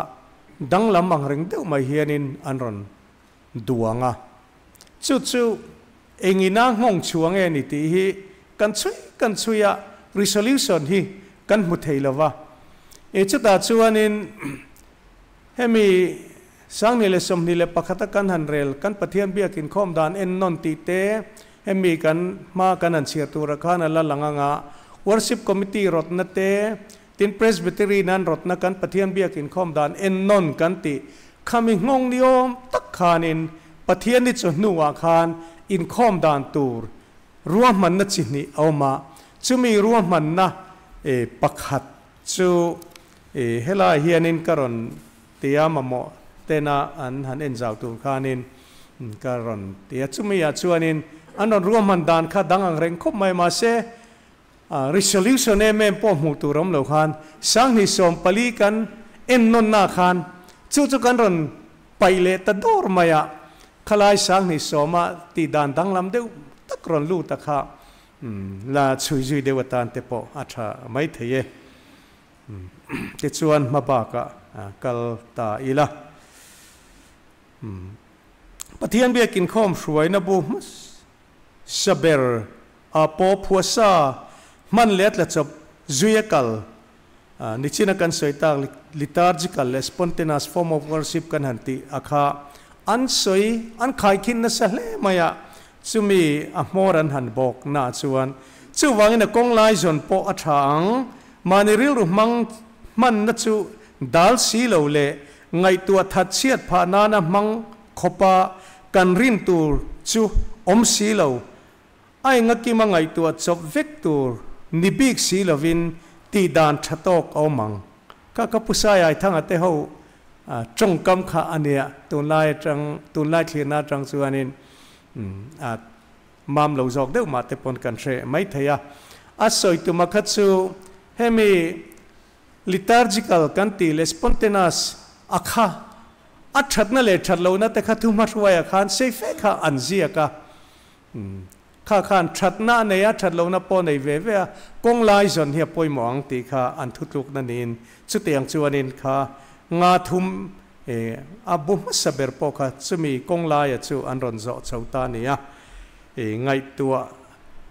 danglam ang reng deuh mai hianin an rawn duang a. Chu chu engina nghawng chhuah nge ni tih hi kan chhui kan chhui a, resolution hi kan hmu thei lo va. Chutah chuanin hemi 2021 a kan han rel kan Pathian biak inkhawm dan ennawn tih te, Hemi kan hma kan han chhiar tura khan a la lang anga Worship Committee rawtna te, tin Presbytery nan rawtna kan Pathian biak inkhawm dan ennawn kan tih khami nghawng ni awm tak khanin Pathian ni chawhnuah khan inkhawm dan tur ruahmanna chi hnih a awm a, chumi ruahmanna pakhat chu helai hianin ka rawn tia mamawh tena an han en zau tur khanin ka rawn ti a. Chumi ah chuanin an rawn ruahman dan kha dang ang reng khawp mai mahse resolution em em pawh hmuh tur awm lo khan 2014 kan en nawnna khan chu chu kan rawn paih leh ta dawr mai a, khalai 2010 a tih dan danglam deuh tak rawn lut a kha la chhui zui deuh atan te pawh a tha mai thei e. Tichuan hma bakah kal ta ila. Pathian biak inkhawm hruaina bu hmasa ber a pawh phuasa hman leh a tlachawp zui a kal. Nichina kan sawi tak liturgical leh spontaneous form of worship kan han tih a kha an sawi an khaikhin nasa hle mai a, chumi a hmawr an han bawk na chuan chuvangin a kawng lai zawn pawh a tha ang. Mahni rilru hmang hmanna chu dal si lo leh ngaihtuah that chhiat phah nana hmang khawpa kan rin tur chu awm si lo. A engakima ngaihtuah chawp vek tur ni bik si lovin tih dan tha tawk a awm ang. Ka ka pu Saiai Thanga te ho tawngkam kha a nia, tunlai atang tunlai thlirna atang chuanin a Mam lo zawk deuh mah te pawn kan hre mai thei a. A sawi tuma kha chu hemi liturgical kan tih leh spontaneous a kha a thatna leh that lohna te kha thu hmahruaiah khan sei fe kha an ziak a. Kha khan thatna a nei a, that lohna pawh a nei ve ve a, kawng lai zawn hi a pawimawh ang tih kha an thutlukna niin chutiang chuanin kha nga thum E, a bu hmasa ber pawh kha chumi kawng laia chu an rawn zawh chho ta a ni a. E, ngaihtuah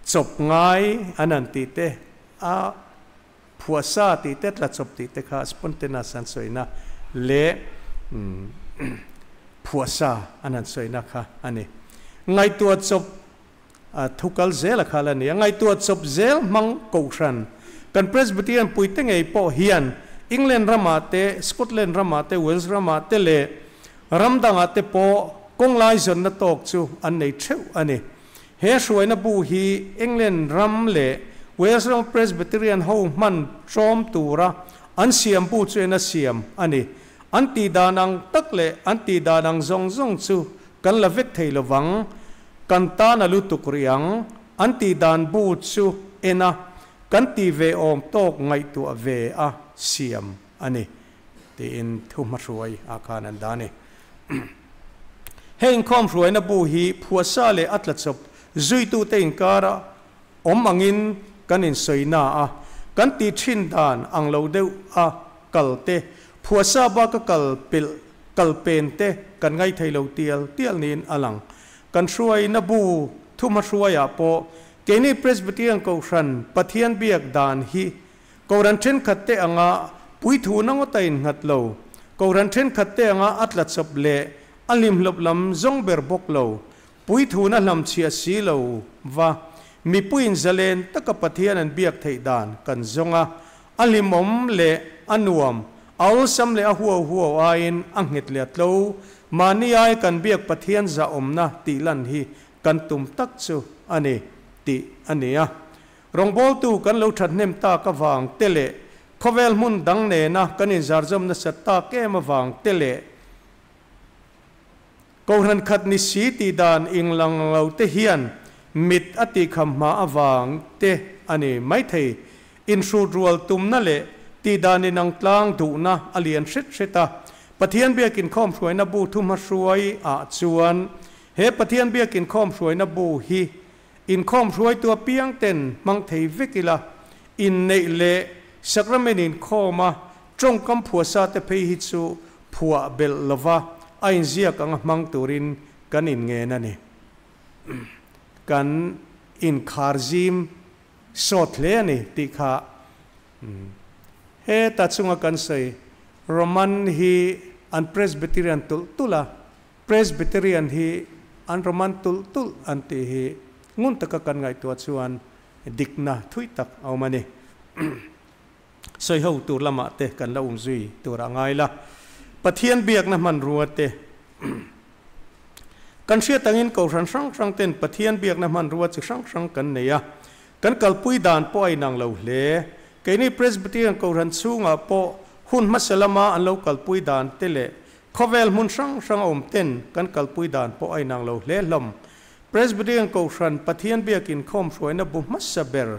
chawp ngai an han tih te, a phuahsa tih te, tla chawp tih te kha spontaneous an sawina leh phuahsa an han sawina kha a ni. Ngaihtuah chawp a thu kal zel a khal a ni. A ngaihtuah chawp zel hmang Kohhran, kan Presbyterian puite ngei pawh hian England ramah te, Scotland ramah te, Wales ramah te leh ram dangah te pawh kawng lai zawnna tawk chu an nei theuh a ni. He hruaina bu hi England ram leh Wales ram Presbyterian ho hman tlawm tura an siam bu chu en a siam a ni. An tih dan ang tak leh an tih dan ang zawng zawng chu Kan la vek thei lovang, kan tan a lutuk rih ang, an tih dan bu chu en a, kan tih ve awm tawk ngaihtuah ve a siam a ni, tiin thu hmahruai ah khan an dah a ni. He inkhawm hruaina bu hi phuahsa leh a tlachawp zuitute inkara awm angin kan insawina a, kan tih thin dan ang lo deuh a kal te, phuahsa baka kal pelh kal pen te kan ngai thei lo tial tial niin a lang. Kan hruaina bu thuhmahruaiah pawh keini Presbyterian Kohhran Pathian biak dan hi Kohhran thenkhat te anga puithu na ngawt a innghat lo. Kohhran thenkhat te anga a tlachawp leh a hlimhlawp lam zawng ber bawk lo. Puithuna hlamchhiah si lo va, mipuiin zalen taka Pathian an biak theih dan kan zawng a, a hlimawm leh a nuam, a awlsam leh a huau huau aiin a nghet leh a tlo. Mahni ai kan biak Pathian zahawmna tih lan hi kan tum tak chu a ni tih a ni a. Rawngbawltu kan lo thathnem tak avang te leh khawvel hmun dang nena kan inzarzawm nasat tak em avang te leh, Kohhran khat ni si tih dan inglang lo te hian mit a tihkham hma avang te a ni maithei. Inhrut rual tumna leh tih dan inang tlang duhna a lian hret hret a. Pathian biak inkhawm hruaina bu thuhmahruai ah chuan he Pathian biak inkhawm hruaina bu hi inkhawm hruaitu apiang ten hmang thei vek ila, inneih leh sakramen inkhawma tawngkam phuahsa te phei hi chu phuah belh lova a inziak anga hmang turin kan inngen a ni. Kan inkhar zim sawt hle a ni tih kha heta chunga kan sawi Roman hi an Presbyterian tulh tulh a, Presbyterian hi an Roman tulh tulh an tih hi ngun taka kan ngaihtuah chuan dikna thui tak a awm a ni. Sawiho tur lamah te kan la umzui tur a ngai la. Pathian biakna hmanrua te Kan hriat angin Kohhran hrang hrang ten Pathian biakna hmanrua chi hrang hrang kan nei a. Kan kalpui dan pawh a inang lo hle. Keini Presbyterian Kohhran chhungah pawh hun hmasa lama an lo kalpui dan te leh khawvel hmun hrang hrang a awm ten kan kalpui dan pawh a inang lo hle hlawm. Presbyterian Kohhran Pathian biak inkhawm hruaina bu hmasa ber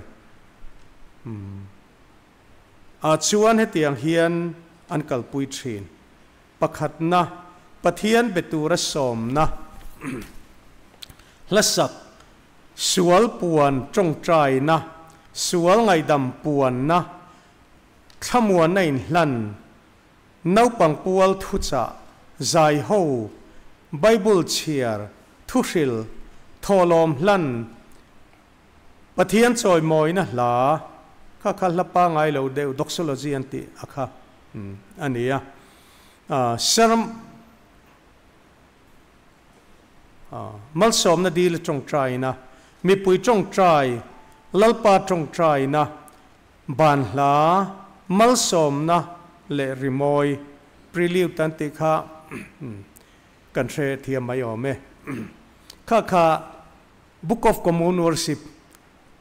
Ah chuan hetiang hian an kalpui thin. Pakhatna, Pathian be tura sawmna, hlasak, sual puan tawngtaina, sual ngaihdam puanna, thlamuanna inhlan, naupang pual thuchah, zaiho, Bible chhiar, thuhril, thawhlawm hlan, Pathian chawimawina hla kha kha hla pangai lo deuh doxology an tih a kha a ni a. Serm malsawmna dil tawngtaina, mipui tawngtai, Lalpa tawngtaina, ban hla, malsawmna leh rimawi, prelude an tih kha kan hre thiam mai awm e. Kha kha Book of Common Worship,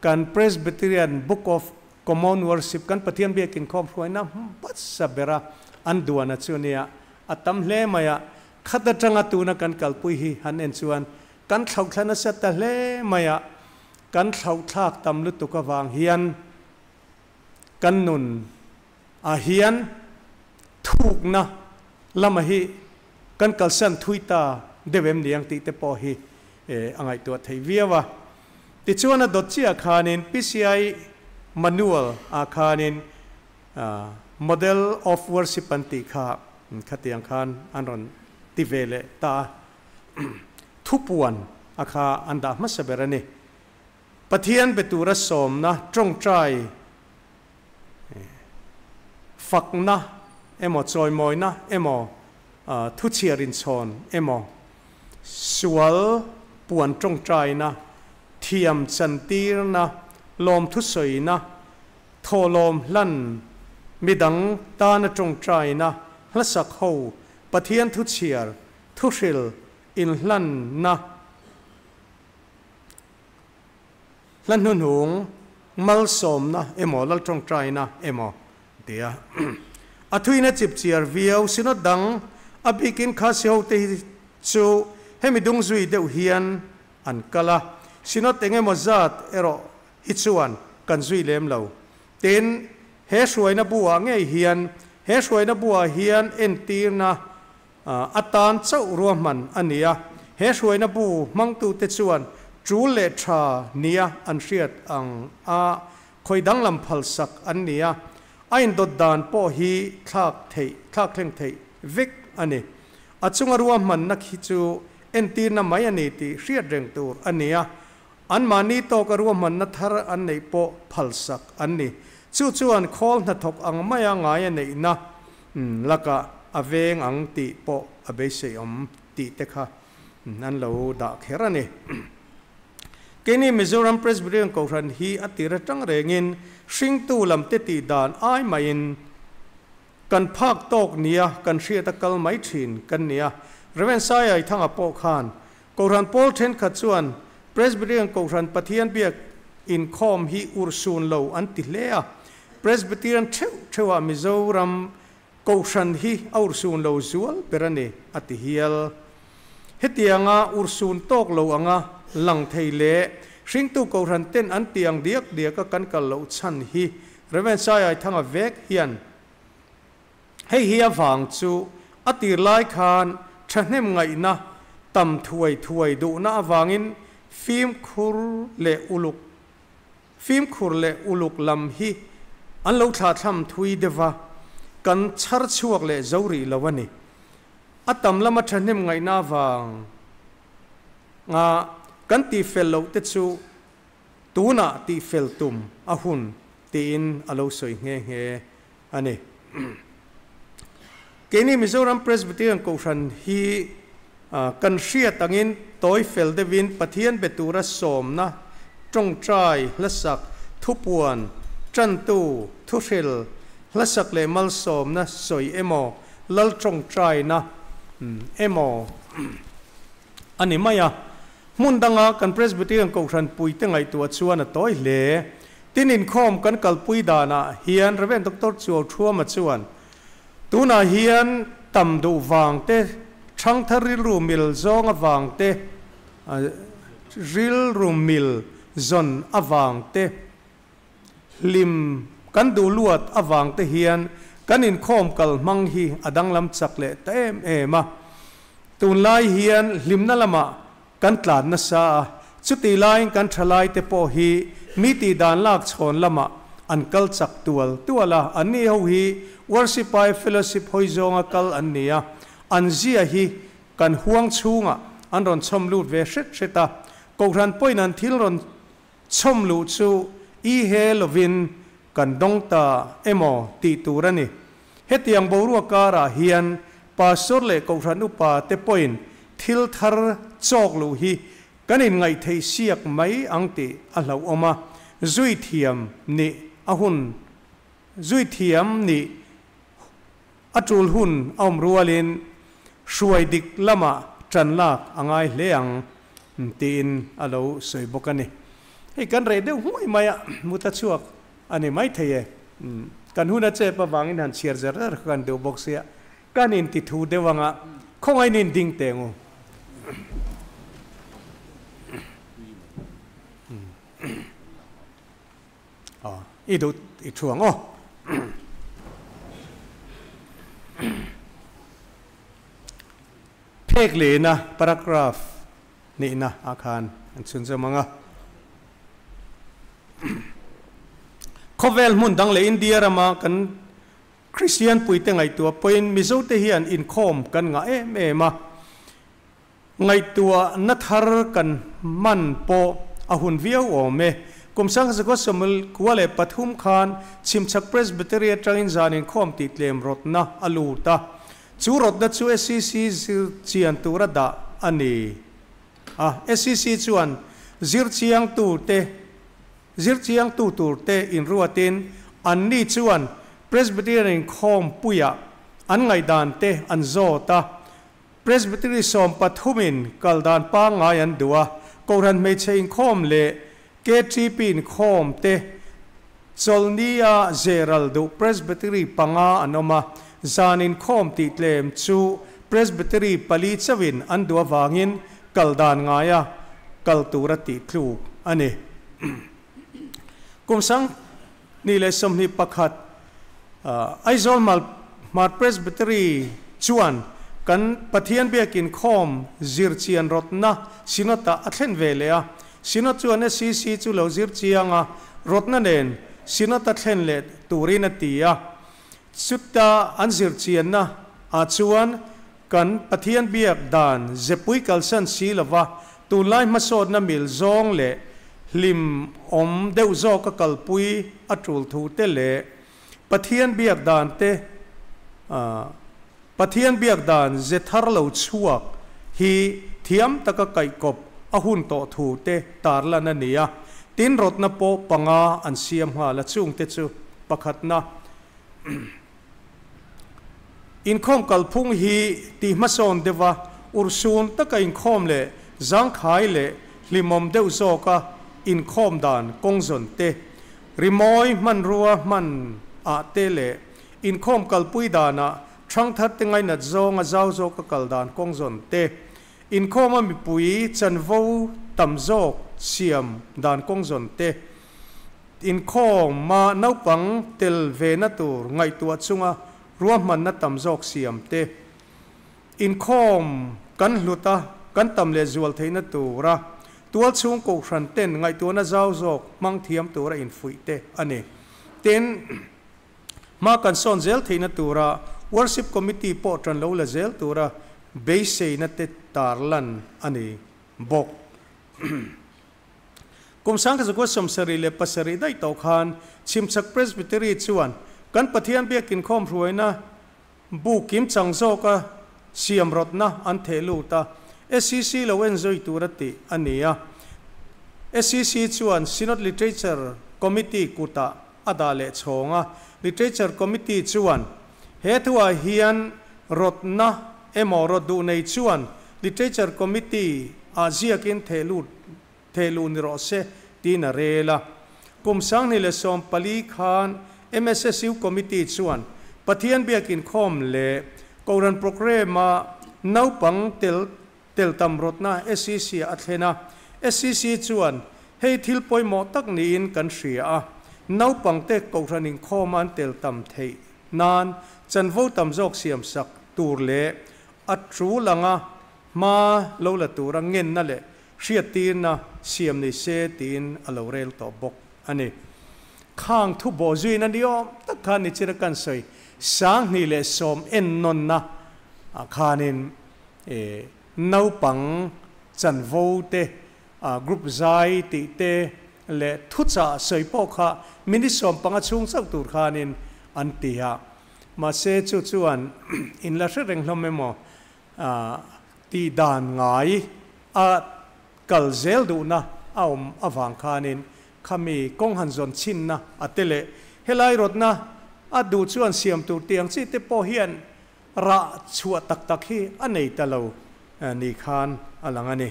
Kan Presbyterian Book of Common Worship kan Pathian biakin khawm hruaina hmasa bera an duana chu nia, a tam hle mai a, khat atanga tuna kan kalpui hi han en chuan kan thlauhthla nasa ta hle mai a, kan thlauhthlak tam lutuk avang hian kan nun ah hian thukna lama hi kan kalsan thui ta deuh em ni ang tih te pawh hi a ngaihtuah theih viau a. Tichuan a dawt chiah khanin PCI manual ah khanin Model of Worship an tih kha khatiang khan an rawn ti ve leh ta a. Thupuan a kha an dah hmasa ber a ni. Pathian be tura sawmna tawngtai Fakna emaw, chawimawina emaw, thuchhiar inchhawn emaw, sual puan tawngtaina, thiam chantirna, lawmthusawina, thawhlawm hlan, midang tana tawngtaina, hlasak ho, Pathian thuchhiar, thuhril, inhlanna, Hla hnuhnung malsawmna emaw laltawngtaina emaw tia a thuin a chip chiar viau Synod dang a bikin Khasi hote hi chu hemi dung zui deuh hian an kal a, Synod eng emaw zat erawh hi chuan kan zui lem lo. Tin, he hruaina buah ngei hian he hruaina buah hian entirna atan chauh ruahman a ni a, he hruaina bu hmangtute chuan tul leh tha nia an hriat ang a, khawi danglam phalsak an ni a, a indawt dan pawh hi thlak theih, thlak thleng theih vek a ni. A chunga ruahmanna khi chu entirna mai a ni tih hriat reng tur a ni a, anmahni tawka ruahmanna thar an neih pawh phalsak an ni. Chu chuan khawl hnathawk ang maia ngai a neihna lakah a veng ang tih pawh a beiseiawm tih te kha an lo dah kher a ni. Keini Mizoram Presbyterian Kohhran hi a tir atang rengin hringtu lamte tih dan ai maiin kan phak tawk nia kan hriat a kal mai thin kan ni a. Rev. Saiai Thanga pawh khan Kohhran pawl thenkhat chuan Presbyterian Kohhran Pathian biak inkhawm hi urhsun lo an ti hle a. Presbyterian theuh theuhah Mizoram Kohhran hi a urhsun lo zual ber a ni, a ti hial. Hetianga urhsun tawk lo anga lang thei leh hringtu Kohhran ten an ti ang diak diaka kan kal loh chhan hi Rev. Saiai Thanga vek hian hei hi avang chu a tir lai khan thahnem ngaihna tam thuai thuai duhna avangin fimkhur leh uluk Fimkhur leh uluk lam hi an lo thlahthlam thui deuh a, kan chhar chhuak leh zo rih lo a ni. A tam lama thahnem ngaihna avang nga kan tihfel loh te chu tunah tihfel tum a hun tiin a lo sawi nghe nghe a ni. Keini Mizoram Presbyterian Kohhran hi Kan hriat angin tawi fel deuhin Pathian be tura sawmna, tawngtai, hlasak, thupuan, tantu, thuhril, hlasak leh malsawmna sawi emaw, lal tawngtaina emaw a ni mai a. Hmun danga kan Presbyterian Kohhran puite ngaihtuah chuan a tawi hle. Tin inkhawm kan kalpui danah hian Rev. Doctor Chuau Thuama chuan Tunah hian tam duh vang te, thangthar rilru mil zawng avang te, rilru mil zawn avang te, hlim kan duh luat avang te hian kan inkhawm kal hmang hi a danglam chak leh ta em em a. Tunlai hian hlimna lamah kan tlan nasa a, chutih laiin kan thalai te pawh hi mi tih dan lak chhawn lamah an kal chak tual tual a, anni ho hi worship ai fellowship hawi zawnga kal an ni a, an zia hi kan huang chhungah an rawn chhawm lut ve hret hret a, Kohhran pawhin an thil rawn chhawm luh chu i he lovin kan dawng ta emaw tih tur a ni. Hetiang boruak karah hian Pastor leh Kohhran Upa te pawhin thil thar chawk luh hi kan inngaihtheih siak mai ang tih a hlauhawm a, zui thiam nih a hun zui thiam nih a tul hun a awm rualin hruai dik lamah tan lak a ngai hle ang tiin a lo sawi bawk a ni. Hei kan reh deuh hmuai mai a, mut a chhuak a ni maithei e. Kan hun a chep avangin han chhiar zer zer kha kan duh bawk sia, kan inti thu deuh anga khawngain in ding teh ngu. I duh i thu ang aw. Phek lehna paragraph nihna ah khan an chhunzawm ang a. Khawvel hmun dang leh India rama kan Kristian puite ngaihtuah pawhin Mizote hian inkhawm kan ngah em em a. Ngaihtuahna thar kan hman pawh a hun viau awm e. Kum sangzakua sawmil kua leh pathum khan Chhimchhak Presbytery atangin zan inkhawm tih tlem rawtna a lut a. Chu rawtna chu SEC zir chian tura dah a ni a. SEC chuan zir chiangtute zir chiangtu turte inruatin anni chuan Presbyterian inkhawmpuiah an ngaihdante an zawt a. Presbytery sawmpathumin kal dan pangngai an duh a, Kohhran hmeichhe inkhawm leh KTP inkhawm te chawlhnia zeral duh Presbytery panga an awm a, zan inkhawm tih tlem chu Presbytery pali chauhin an duh avangin kal dan ngaia kal tura tih tluk a ni. Kum 2021 Aizawl Hmar Presbytery chuan kan Pathian biakin khawm zirchian rawtna Synod-ah a thlen ve leh a. Synod chuan SEC chu lo zir chiang a, rawtna nen Synod a thlen leh turin a ti a. Chuta an zirchianna ah chuan. Kan Pathian biak dan zepui kalsan si lova tunlai hmasawnna mil zawng leh hlim awm deuh zawka kalpui a tul thu te leh Pathian biak dan te Pathian biak dan ze thar lo chhuak hi thiam taka kaihkawp a hun tawh thu te tarlan a ni a, tin rawtna pawh panga an siam nghal a chungte chu pakhatna. Inkhawm kalphung hi tih hmasawn deuha urhsun taka inkhawm leh zangkhai leh hlimawm deuh zawka inkhawm dan kawngzawn te, rimawi hmanrua hman ah te leh inkhawm kalpui danah thangthar te ngainat zawnga zau zawka kal dan kawngzawn te, inkhawma mipui chanvo tam zawk siam dan kawngzawn te. Inkhawma naupang tel vena tur ngaihtuah chunga ruahmanna tam zawk siam te, inkhawm kan hlut a, kan tam leh zual theihna tura tualchhung kohhran ten ngaihtuahna zau zawk hmang thiam tura infuih te a ni. Tin, hma kan sawn zel theihna tura Worship Committee pawh tan lo la zel tura beiseina te tarlan a ni bawk. Kum 1977 daih tawh khan Chhimchhak Presbytery chuan kan Pathian biak inkhawm hruaina bu kimchang zawka siam rawtna an theh lut a, SCC lo en zui tur a tih a ni a. SCC chuan Synod Literature Committee kutah a dah leh chhawng a, Literature Committee chuan he thuah hian rawtna emaw rawt duh nei chuan Literature Committee ah ziakin theh lut theh luh ni rawh se tiin a rel a. Kum 2014 khan MSSU Committee chuan Pathian biak inkhawm leh Kohhran Programme-a naupang tel tel tam rawtna SCC ah a thlen a. SCC chuan hei thil pawimawh tak niin kan hria a, naupangte Kohhran inkhawma an tel tam theih nan chanvo tam zawk siamsak tur leh a tul anga hma lo la tura ngenna leh hriattirna siam ni se tiin a lo rel tawh bawk a ni. Khang thu bawh zuina ni awm tak khan ni chira kan sawi 2010 ennawnna ah khanin naupang chanvo te, group zai tih te leh thuchah sawi pawh kha minute 15 chhung chauh tur khanin an ti a. Mahse chu chuan in la hre reng hlawm emaw tih dan ngai a kal zel duhna a awm avang khanin khami kawng han zawn chhinna a te leh helai rawtna a duh chuan siam tur tiang chi te pawh hian rah chhuah tak tak hi a nei ta lo ni khan a lang a ni.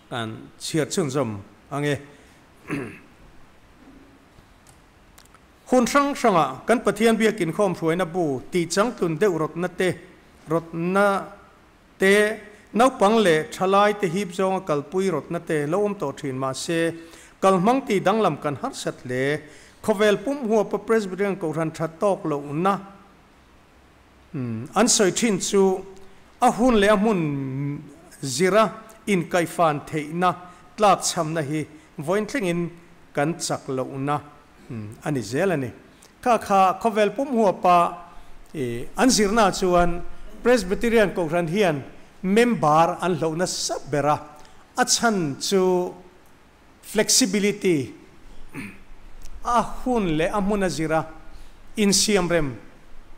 Kan chhiar chhunzawm ang e. Hun hrang hrangah kan Pathian biak inkhawm hruaina bu tih changtlun deuh rawtna te, rawtna te, naupang leh thalai te hip zawnga kalpui rawtna te lo awm tawh thin mah se, kalhmang tih danglam kan harsat hle. Khawvel pum huapa Presbyterian Kohhran tha tawk lohna an sawi thin chu a hun leh a hmun zira inkaihfan theihna tlakchhamna hi vawiin thlengin kan chak lohna a ni zel a ni. Kha kha khawvel pum huapa an zirna chuan Presbyterian Kohhran hian member an hloh nasa ber a, a chhan chu flexibility, a hun leh a hmun a zira insiamrem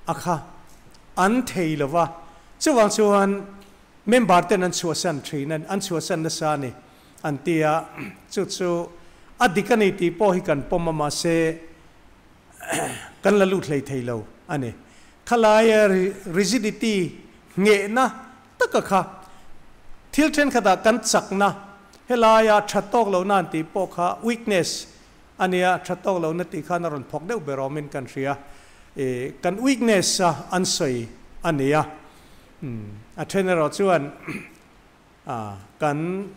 a kha an thei lo va, chuvang chuan member ten an chhuahsan thin a, an chhuahsan nasa a ni. An ti a, chu chu a dik a ni tih pawh hi kan pawm a, mahse kan la lut hlei thei lo a ni. Khalaia rigidity nghehna taka kha thil thenkhatah kan chakna, helaia tha tawk lohna an tih pawh kha weakness a nia, tha tawk lohna tih khan a rawn phawk deuh ber awmin kan hria. Kan weakness a an sawi a ni a, a then erawh chuan A, kan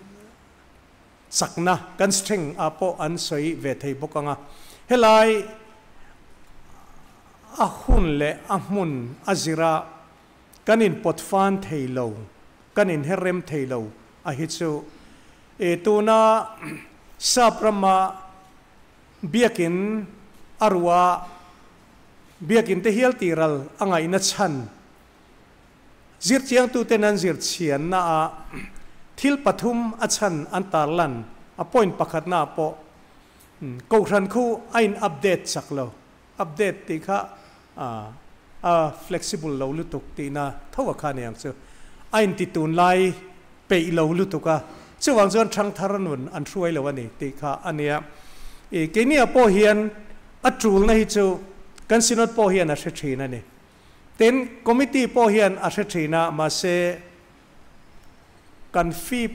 chakna, kan strength ah pawh an sawi ve thei bawk ang a. Helai a hun leh a hmun a zira kan inpawt fan thei lo, kan inher rem thei lo a hi chu e tuna sap rama biakin a ruah biakin te hial tih ral a ngaihna chhan. Zirchiangtuten an zirchiannaah thil pathum a chhan an tarlan. A point pakhatnaah pawh Kohhran khu a in update chak lo, update tih kha a flexible lo lutuk tihna tho a kha niang chu. A inti tunlai peih lo lutuk a, chuvang chuan thangthar nun an hruai lo a ni tih kha a nia. I keiniah pawh hian a tulna hi chu kan Synod pawh hian a hre thin a ni. Tin, Committee pawh hian a hre thin a, mahse kan fip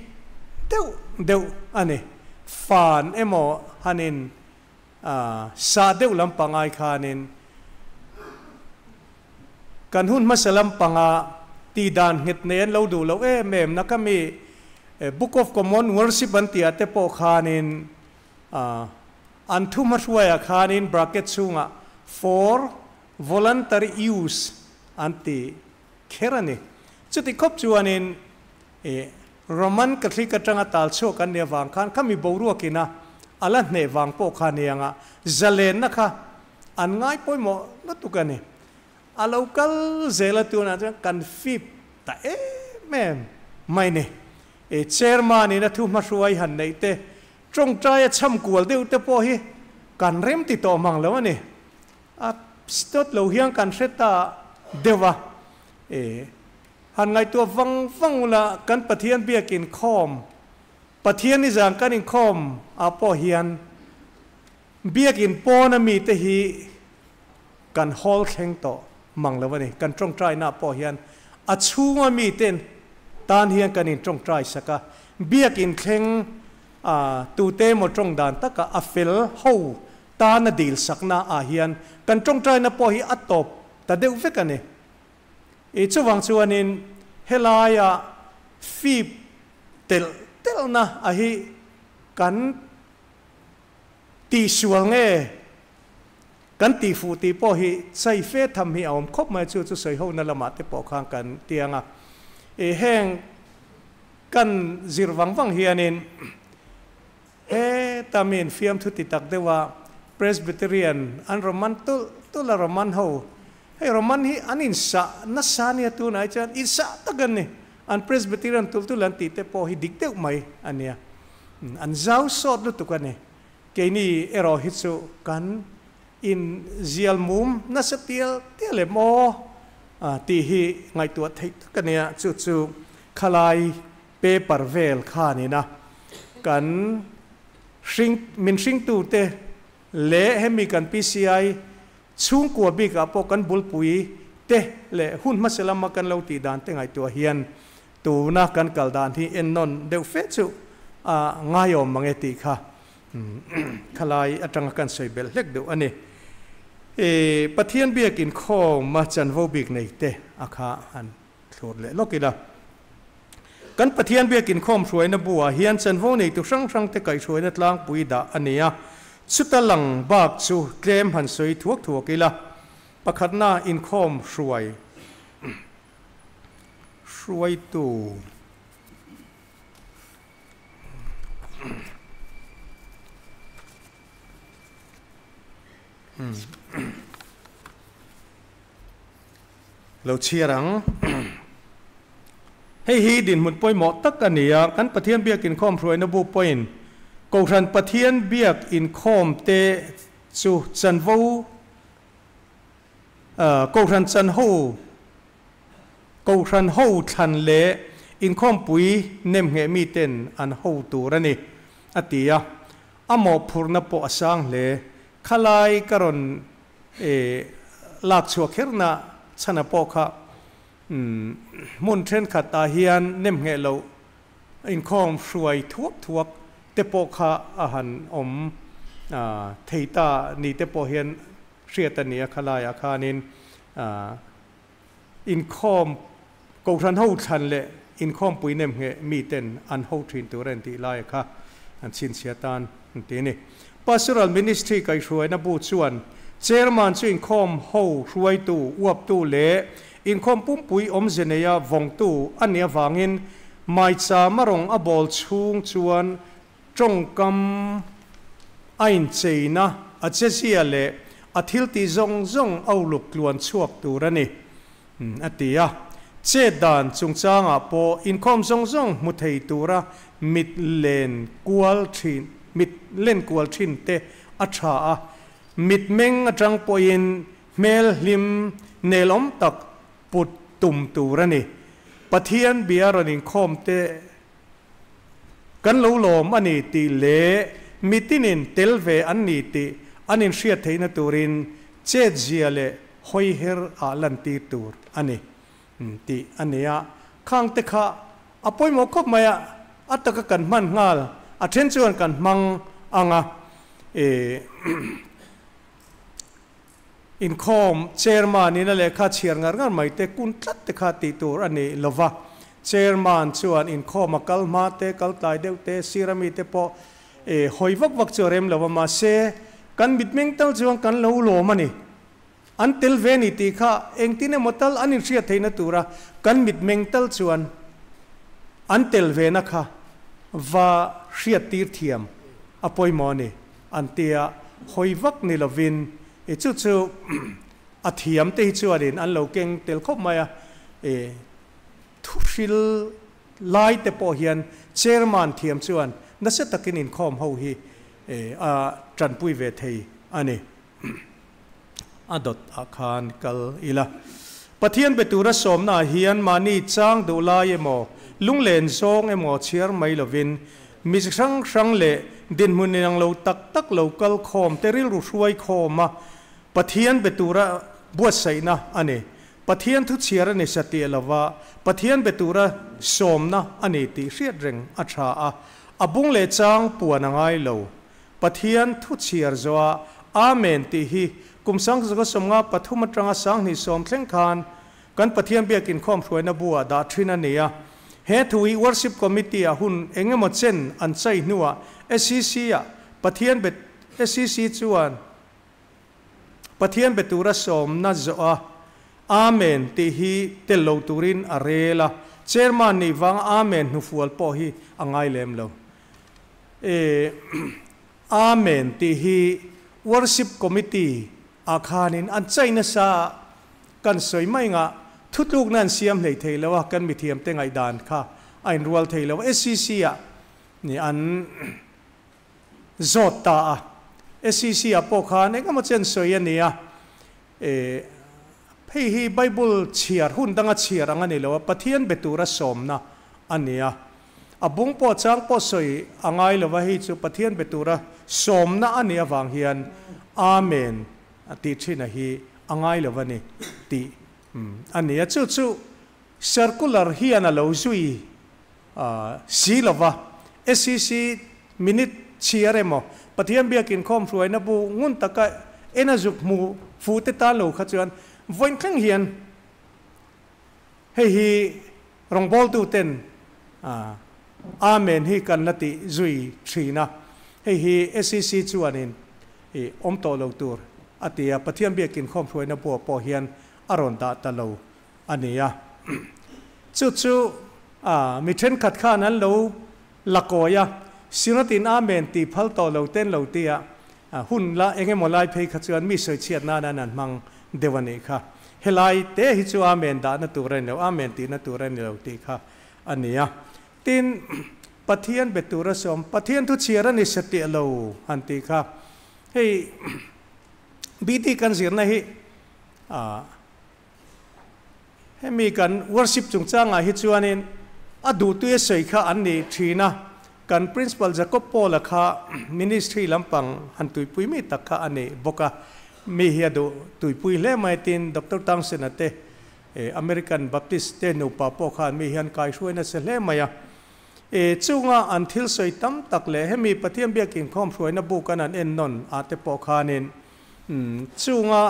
deuh deuh a ni. Fan emaw hanin sah deuh lampang ai khanin kan hun hmasa lampanga tihdan nghet nei an lo duh loh em em na ka mi Book of Common Worship an tih ah te pawh khanin an thu hmahruaiah khanin bracket chhungah for voluntary use an ti kher a ni. Chuti khawp chuanin i Roman Catholic atanga tal chhuak an nih avang khan khami boruakin a a la hneh vang pawh kha aniang a, zalenna kha an ngai pawimawh lutuk a ni. A lo kal zel a tunah chuan kan fip ta em em mai ni. I chairman in a thu hmahruai han neih te, tawngtai a cham kual deuh te pawh hi kan rem ti tawh mang lo a ni. A stot lo hian kan hre ta deuh a, e han ngaihtuah vang vang ula kan Pathian biak inkhawm, Pathian ni zan kan inkhawm ah pawh hian biakin pawn a mite hi kan hawl thleng tawh mang lo a ni. Kan tawngtaina ah pawh hian a chhunga miten tan hian kan intawngtai sak a, biakin thleng a tute emaw tawng dan taka a fel ho Tana dil sakna ah hian kan tawngtaina pawh hi a tawp ta deuh vek a ni. I chuvang chuanin helaia fip telh telhna a hi kan tihsual nge kan tihfuh tih pawh hi chai fe tham hi a awm khawp mai a, chu chu sawihona lamah te pawh khan kan tiang a. I heng kan zir vang vang hianin Heta min fiamthu ti tak deuh a, Presbyterian an Roman tulh tulh a Roman ho, hei Roman hi an insah nasa nia tunah hi chuan insah tak an ni, an Presbyterian tulh tulh an tih te pawh hi dik deuh mai a nia, an zau sawt lutuk a ni, keini erawh hi chu kan in zial mum nasa tial tial em aw tih hi ngaihtuah theih tak a nia, chu chu khalai Paper vel khanin a kan hring min hringtute leh hemi kan PCI chhungkua bikah pawh kan bulpui te leh hun hmasa lama kan lo tih dan te ngaihtuah hian tuna kan kal dan hi ennawn deuh fe chu a ngaiawm mange tih kha khalai atanga kan sawi belh hlek deuh a ni. Pathian biak inkhawma chanvo bik nei te a kha han Thlur leh lawk ila. Kan Pathian biak inkhawm hruaina buah hian chanvo neitu hrang hrangte kaihhruaina tlangpui dah a ni a, chuta lang bak chu tlem han sawi thuak thuak ila. Pakhatna inkhawm hruai hruaitu. Lo chhiar ang. Hei hi dinhmun pawimawh tak a ni a, kan Pathian biak inkhawm hruaina bu pawhin Kohhran Pathian biak inkhawm te chu chanvo Kohhran chanho Kohhran ho thlan leh inkhawmpui nemngheh miten an ho tur a ni, a ti a. A mawhphurhna pawh a sang hle. Khalai ka rawn E lak chhuah kherna chhana pawh kha hmun thenkhat ah hian nemngheh loh inkhawm hruai thuak thuak te pawh kha a han awm thei ta ni te pawh hian hriat a ni a, khalaiah khanin inkhawm kohhran ho thlan leh inkhawmpui nemngheh miten an ho thin tur a intih laia kha an chhinchhiah tan an ti a ni. Pastoral Ministry kaihhruaina bu chuan Chairman chu inkhawm ho hruaitu, uaptu leh inkhawm pumpui awmze neia vawngtu a nih avangin maicham a rawng a bawl chhung chuan tawngkam a incheina, a chezia leh a thiltih zawng zawng a uluk tluan chhuak tur a ni, a ti a. Chet dan chungchangah pawh inkhawm zawng zawng hmu thei tura mit len kual thin mit len kual thin te a tha a, mitmeng atang pawhin hmel hlim nelawm tak put tum tur a ni. Pathian bia rawn inkhawm te kan lo lawm a ni tih leh mitinin tel ve an ni tih an inhriat theihna turin chetzia leh hawiher ah lantir tur a ni. Tih a ni a, khang te kha a pawimawh khawp mai a, a taka kan hman nghal, a then chuan kan hmang ang a, e inkhawm chairman in a lehkha chhiar ngar ngar mai te kun tlat te kha tih tur a ni lo va, chairman chuan inkhawm a kal hma te, kal tlai deuh te, sir ami te pawh e hawi vak vak chu a rem lo va, mahse kan mitmeng tal chuan kan lo lawm a ni. An tel ve ni tih kha engtin emaw tal an inhriat theihna tura kan mitmeng tal chuan an tel vena kha va hriattir thiam a pawimawh a ni an ti a, hawi vak ni lovin i chu chu a thiam te hi chuanin an lo keng tel khawp mai a, i thuhril lai te pawh hian chairman thiam chuan nasa takin inkhawm ho hi a tanpui ve thei a ni. A dawt ah khan kal ila. Pathian be tura sawmna ah hian mahni chang duh lai emaw, lunglen zawng emaw chhiar mai lovin, mi chi hrang hrang leh dinhmun inang lo tak tak lo kal khawm te rilru hruai khawm a Pathian be tura buatsaihna a ni. Pathian thu chhiar a ni satih lova Pathian be tura sawmna a ni tih hriat reng a tha a, a bung leh chang puan a ngai lo. Pathian thu chhiar zawha Amen tih hi kum 1953 atanga 2010 thleng khan kan Pathian biak inkhawm hruaina bu ah dah thin a ni a. He thu hi Worship Committee ah hun engemaw chen an chai hnuah SEC ah Pathian be SEC chuan Pathian be tura sawmna zawha Amen tih hi tel lo turin a rel a. Chairman nih vanga Amen hnufual pawh hi a ngai lem lo. E Amen tih hi Worship Committee ah khanin an chai nasa a, kan sawi mai ngah thutlukna an siam hlei thei lo a, kan mithiam te ngaihdan kha a inrual thei lo a, SEC ah ni an zawt ta a, SEC ah pawh khan engemaw chen sawi a ni a, e hei hi Bible chhiar hun danga chhiar ang a ni lo a, Pathian be tura sawmna a ni a. A bung pawh chang pawh sawi a ngai lo va, hei chu Pathian be tura sawmna a nih avang hian Amen a tih thin a hi a ngai lo va ni tih a ni a. Chu chu circular hian a lo zui si lo va, SEC minute chhiar emaw Pathian biakin khawm hruaina bu ngun taka en a zuk hmu fuh te tan lo kha chuan vawiin thleng hian Hei hi rawngbawltuten Amen hi kan la tih zui thin a, hei hi SEC chuanin i awm tawh lo tur a ti a, Pathian biakin khawmhruaina buah pawh hian a rawn dah ta lo a ni a. Chu chu mi thenkhat khan an lo la kawi a, Sinatin Amen tih phal tawh lo ten lo ti a, Hun la eng emaw lai phei kha chuan mi sawichhiat nana an hmang deuh a nih kha. Helai te hi chu Amen dahna tur a ni lo, Amen tihna tur a ni lo tih kha a ni a. Tin, Pathian be tur a sawm, Pathian thu chhiar a ni satih lo han tih kha. Hei BT kan zirna hi hemi kan worship chungchangah hi chuanin a duhtui a sawi kha an ni thin a, kan Principal Jacob Paul-a kha ministry lampang han tuipui mi tak kha a ni bawk a, mi hi a duh tuipui hle mai tin Doctor Townsend-a te American Baptist te nupa pawh khan mi hian kaihruai nasa hle mai a. Chunga an thil sawi tam tak leh hemi Pathian biak inkhawm hruaina buk an an ennawn ah te pawh khanin chunga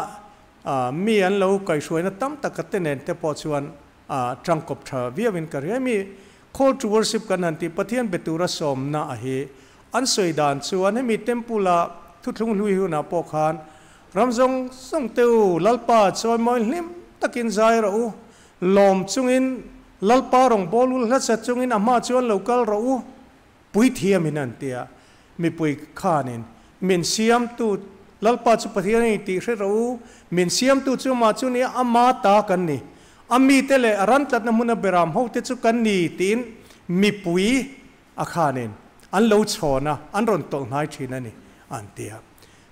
Mi an lo kaihhruaina tam tak ka te nen te pawh chuan tangkawp tha viauin ka ria. Hemi call to worship kan han tih Pathian be tura sawmna a hi an sawi dan chuan hemi temple a thuthlung hlui hunah pawh khan ram zawng zawng te u Lalpa chawimawi hlim takin zai rawh u, lawm chungin Lalpa rawngbâwl ul hlatsa chungin a hma chuan lo kal rawh u Puithiamin an ti a, mipui khanin, Min siamtu Lalpa chu Pathian a ni tih hre rawh u, min siamtu chu amah chu nia, ama ta kan ni. A mite leh a ran tlatna hmuna beram hote chu kan ni tiin mipui a khanin an lo chhawn a, an rawn tawlh hnai thin a ni, an ti a.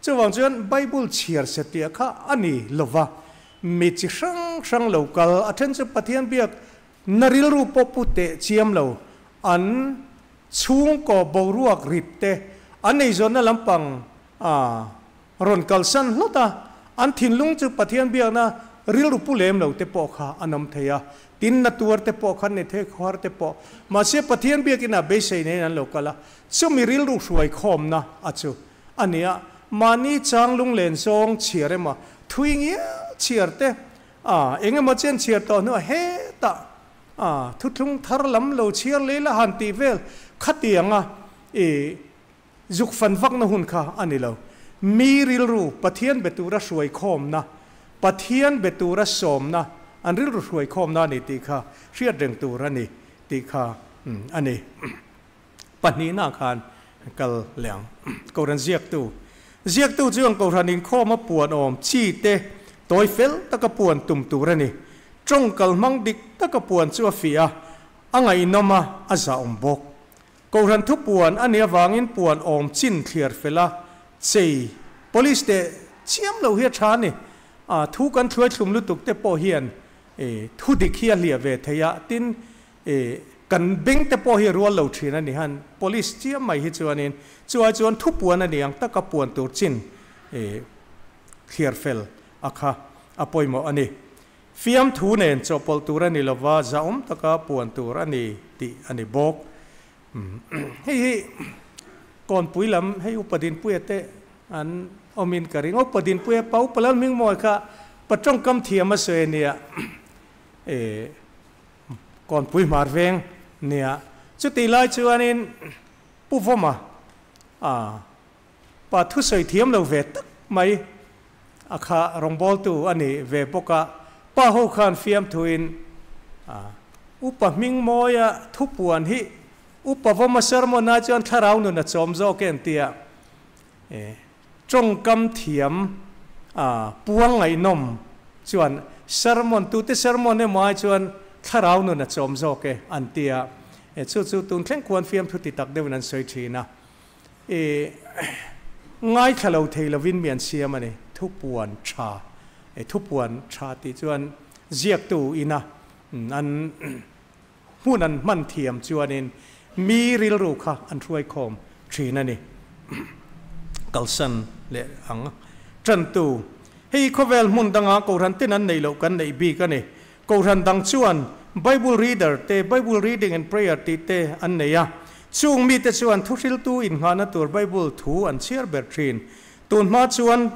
Chuvang chuan Bible chhiar satliah kha a ni lova, mi chi hrang hrang lo kal, a then chu Pathian biak na rilru pawh pu teh chiam lo, an chhungkaw boruak rit te, an eizawnna lampang a rawn kalsan hlawt a, an thinlung chu Pathian biakna rilru pu lem lo te pawh kha an awm thei a, tin na tuar te pawh khan ni thei, khawhar te pawh. Mahse Pathian biakin ah beisei neiin an lo kal a, chumi rilru hruai khawmna a chu a ni a, mahni chang lunglen zawng chhiar emaw thui ngial chhiar te a, eng emaw chen chhiar tawh hnuah hetah a thuthlung thar lam lo chhiar lei la han tih vel khatianga i Zuk fan vakna hun kha a ni lo. Mi rilru Pathian be tura hruai khawmna, Pathian be tura sawmna, an rilru hruai khawmna a ni tih kha hriat reng tur a ni tih kha a ni. Pahnihna khan kal leh ang. Kohhran ziaktu. Ziaktu chuan Kohhran inkhawm a puan awm chi te tawi fel taka puan tum tur a ni. Tawng kal hmang dik taka puan chu a fiah a, a ngaihnawm a, a zahawm bawk. Kohhran thupuan a nih avangin puan awm chin thliar fel a, chei, police te chiam lo hi a tha a ni. A thu kan thluai thlum lutuk te pawh hian thu dik hi a hliah ve thei a, tin kan beng te pawh hi a rual lo thin a ni han police chiam mai hi chuanin chuai chuan thupuan a ni ang taka puan tur chin thliar fel a kha a pawimawh a ni. Fiamthu nen chawhpawlh tur a ni lova, zahawm taka puan tur a ni tih a ni bawk. Hei hi Kawnpui lam hei Upa Dinpuia te an awmin ka ring. Upa Dinpuia pa Upa Lalhmingmawi kha pa tawngkam thiam a sawi a nia. Kawnpui hmar veng nia. Chutih lai chuanin Pu Vawma a Pa thusawi thiam lo ve tak mai a kha rawngbawltu a ni ve bawk a, pa ho khan fiamthuin Upa Hmingmawia thupuan hi Upa Vawma sermon ah chuan thlarau nun a chawm zawk em tia tawngkam thiam puang ngaihnawm chuan sermon tute sermon emaw ai chuan thlarau nun a chawm zawk e an tia, chu chu tun thleng khuan fiamthu ti tak deuhin an sawi thin a. I ngaithla lo thei lovin mi an siam a ni. Thupuan tha, i thupuan tha tih chuan ziaktu ina an hmun an hman thiam chuanin mi rilru kha an hruaikhawm thin a ni. Kalsan leh ang tantu. Hei khawvel hmun danga Kohhran ten an neih loh kan neih bik a ni. Kohhran dang chuan Bible Reader te, Bible Reading and Prayer tih te an nei a. Chung mite chuan thuhriltu innghahna tur Bible thu an chhiar ber thin. Tun hma chuan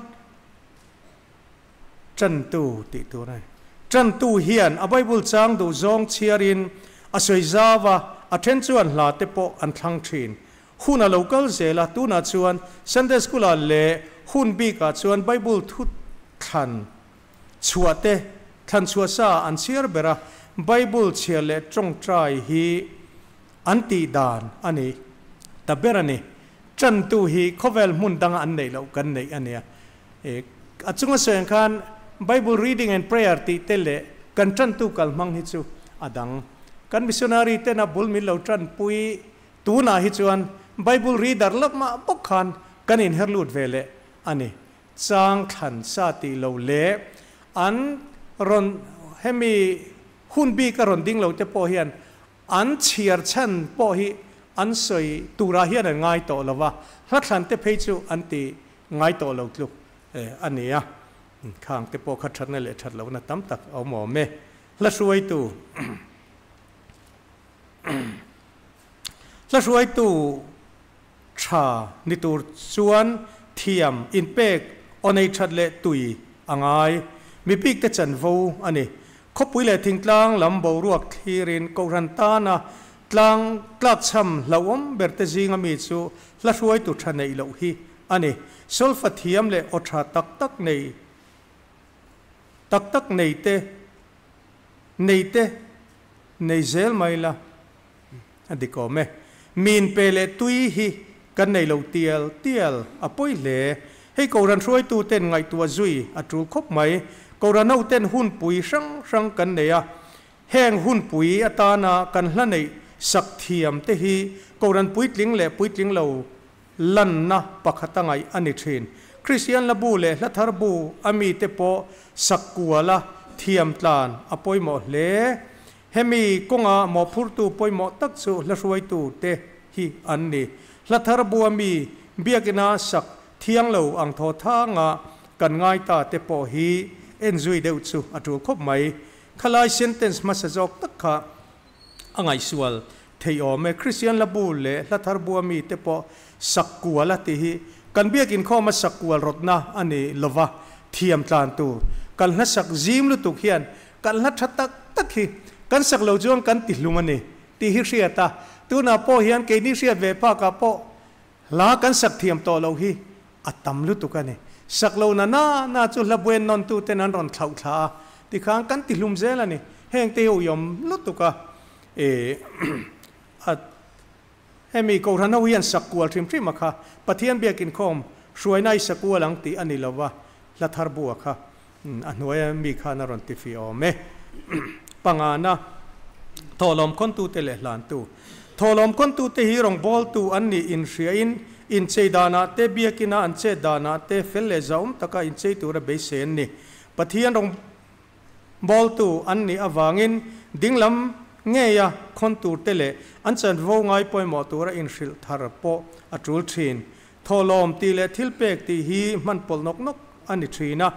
Tantu tih tur a ni. Tantu hian a Bible chang duh zawng chhiarin a sawi zau a, a then chuan hla te pawh an thlang thin. Hun a lo kal zel a, tunah chuan Sunday School-ah leh hun bikah chuan Bible thu thlan Chhuah te, thlan chhuah sa an chhiar ber a, Bible chhiar leh tawngtai hi an tih dan a ni ta ber a ni. Tantu hi khawvel hmun danga an neih loh kan neih a nia. A chunga sawi ang khan Bible reading and prayer tih te leh kan tantu kal hmang hi chu a dang. Kan missionary tena bul min lo tanpui tunah hi chuan Bible reader lamah bawk khan kan inher lut ve leh a ni. Chang thlan sa tih lo leh an rawn hemi hun bik a rawn ding lo te pawh hian an chhiar chhan pawh hi an sawi turah hian an ngai tawh lo va, hla thlan te phei chu an ti ngai tawh lo tluk a ni a, khang te pawh kha thatna leh that lohna tam tak a awm awm e. Hla hruaitu Hla hruaitu Tha ni tur chuan thiam, inpek, aw nei that leh tui a ngai. Mi bikte chanvo a ni. Khawpui leh thingtlang lam boruak thlirin Kohhran tana tlang tlakchham hlauhawm berte zinga mi chu hla hruaitu tha neih loh hi a ni. Solfa thiam leh aw tha tak tak nei tak tak nei te nei te nei zel mai la. A dik awm e. Min pe leh tui hi kan nei lo tial tial a pawi hle. Hei Kohhran hruaituten ngaihtuah zui a tul khawp mai. Kohhran hoten hunpui hrang hrang kan nei a, heng hunpui atana kan hla neih sak thiam te hi Kohhran puitling leh puitling lo lanna pakhata ngaih a ni thin. Kristian hla bu leh hla thar bu a mite pawh sak kuala thiam tlan a pawimawh hle. Hemi kawnga mawhphurtu pawimawh tak chu hla hruaitu te hi an ni. Hla thar bu a mi biakina sak thiang lo ang thaw thanga kan ngai ta te pawh hi en zui deuh chu a tul khawp mai. Khalai sentence hmasa zawk tak kha a ngaihsual theih awm e. Kristian hla bu leh hla thar bu a mi te pawh sak kual a tih hi kan biak inkhawm a sak kual rawtna a ni lova, thiam tlan tur kan hla sak zim lutuk hian kan hla tha tak tak hi kan sak lo chuan kan ti hlum a ni tih hi hriat a, tunah pawh hian keini hriat ve phakah pawh Hla kan sak thiam tawh loh hi a tam lutuk a ni. Sak lo na na na chu hla buen nawn tu ten an rawn thlauh thla a, tikhan kan ti hlum zel a ni. Heng te hi uiawm lutuk a, e a hemi Kohhran ho hian sak kual hrim hrim a kha, Pathian biak inkhawm hruaina i sa kual ang tih a ni lo va, hla thar bu a kha a hnuaia mi khan a rawn ti fih awm e. Pangana, Thawhlawm khawntute leh hlantu. Thawhlawm khawntute hi rawngbawltu an nih inhriain inchei danah te, biakina an chet danah te fel leh zahawm taka inchei tura beisei an ni. Pathian rawngbawltu an nih avangin dinglam ngeia khawn turte leh an chanvo ngai pawimawh tura inhrilh thar pawh a tul thin. Thawhlawm tih leh thilpek tih hi hman pawlh nawk nawk a ni thin a,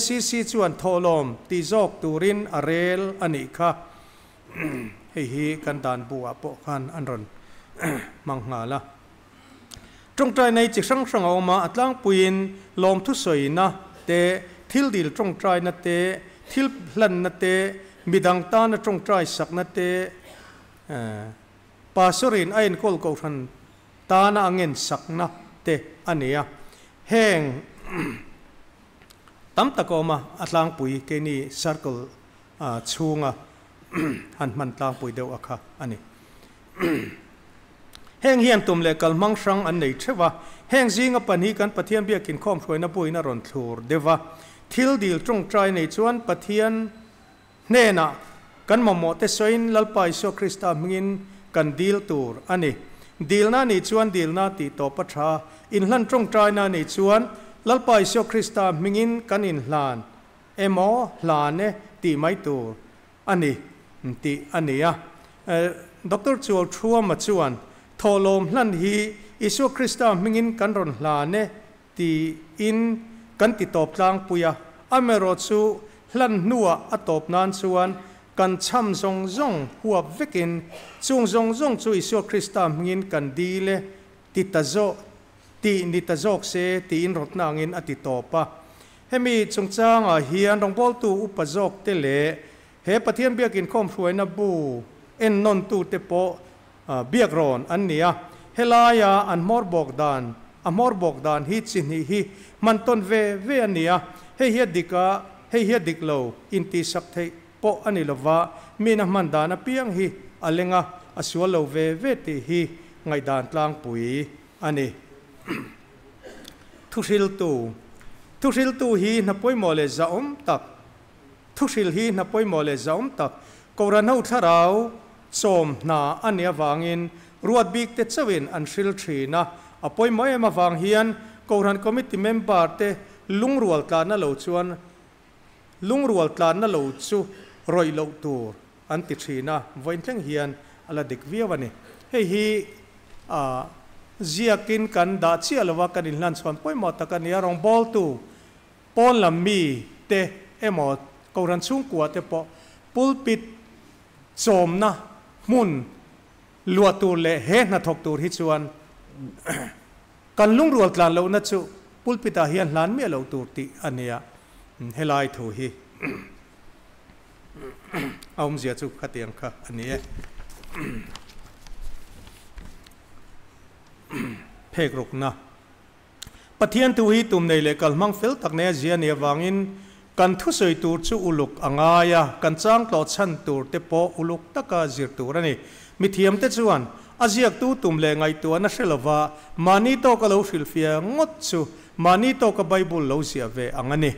SEC chuan thawhlawm ti zawk turin a rel a nih kha. Hei hi kan dan bu ah pawh khan an rawn hmang nghal a. Tawngtai nei chi hrang hrang a awm a, a tlangpuiin lawmthu sawina te, thil dil tawngtaina te, thil hlanna te, midang tana tawngtai sakna te, Pastor-in a enkawl kohhran tana a ngen sakna te a ni a, heng tam tak a awm a, a tlangpui keini circle chhunga han hman tlangpui deuh a kha a ni. Heng hian tum leh kal hmang hrang an nei theuh a, heng zinga pahnih kan Pathian biakin khawm hruaina buin a rawn thlur deuh a, thil dil tawngtai nei chuan Pathian Hnenah kan mamawh te sawiin Lalpa Isua Krista hmingin kan dil tur a ni. Dilna nih chuan dilna tih tawp a tha. Inhlan tawngtaina nih chuan Lalpa Isua Krista hmingin kan inhlan emaw hlan e tih mai tur a ni tih a ni a. Doctor Chuau Thuama chuan thawhlawm hlan hi Isua Krista hmingin kan rawn hlan e Tiin kan ti tawp tlangpui a, amaherawh chu hlan hnuah a tawp nan chuan kan chham zawng zawng huap vekin chung zawng zawng chu Isua Krista hmingin kan dil e ti ta zawh tih ni ta zawk se tiin rawtna angin a ti tawp a. Hemi chungchangah hian rawngbawltu upa zawkte leh he Pathian biak inkhawm hruaina bu ennawntute pawh Biak rawn an ni a, helaia an hmawr bawk dan, a hmawr bawk dan hi chi hnih hi hman tawn ve ve a ni a, hei hi a dik a, hei hi a dik lo intihsak theih pawh a ni lova, min a hman dan apiang hi a leng a, a sual lo ve ve tih hi ngaihdan tlangpui a ni. Thuhriltu, Thuhriltu hi hna pawimawh leh zahawm tak Thuhril hi hna pawimawh leh zahawm tak, Kohhran ho thlarau chawm hna a nih avangin ruat bik te chauhin an hril thin a, a pawimawh em avang hian Kohhran Committee member te lungrual tlanna lo chuan lungrual tlanna lo chu rawih loh tur an ti thin a, vawiin thleng hian a la dik viau a ni. Hei hi a ziakin kan dah chiah lova kan inhlan chhuan pawimawh tak a ni a, rawngbawltu Pawn lam mi te emaw Kohhran chhungkua te pawh pulpit chawmna hmun luah tur leh he hnathawk tur hi chuan kan lungrual tlan lohna chu pulpit ah hian hlan miah loh tur tih a nia. Helai thu hi a awmzia chu khatiang kha a ni e. Phek rukna. Pathian thu hi tum nei leh kal hmang fel tak nei a zia nih avangin kan thusawi tur chu uluk a ngai a, kan chang tlawh chhan tur te pawh uluk taka zir tur a ni. Mithiamte chuan a ziaktu tum leh ngaihtuahna hre lova mahni tawka lo hrilhfiah ngawt chu Mahni tawka Bible lo ziah ve ang a ni.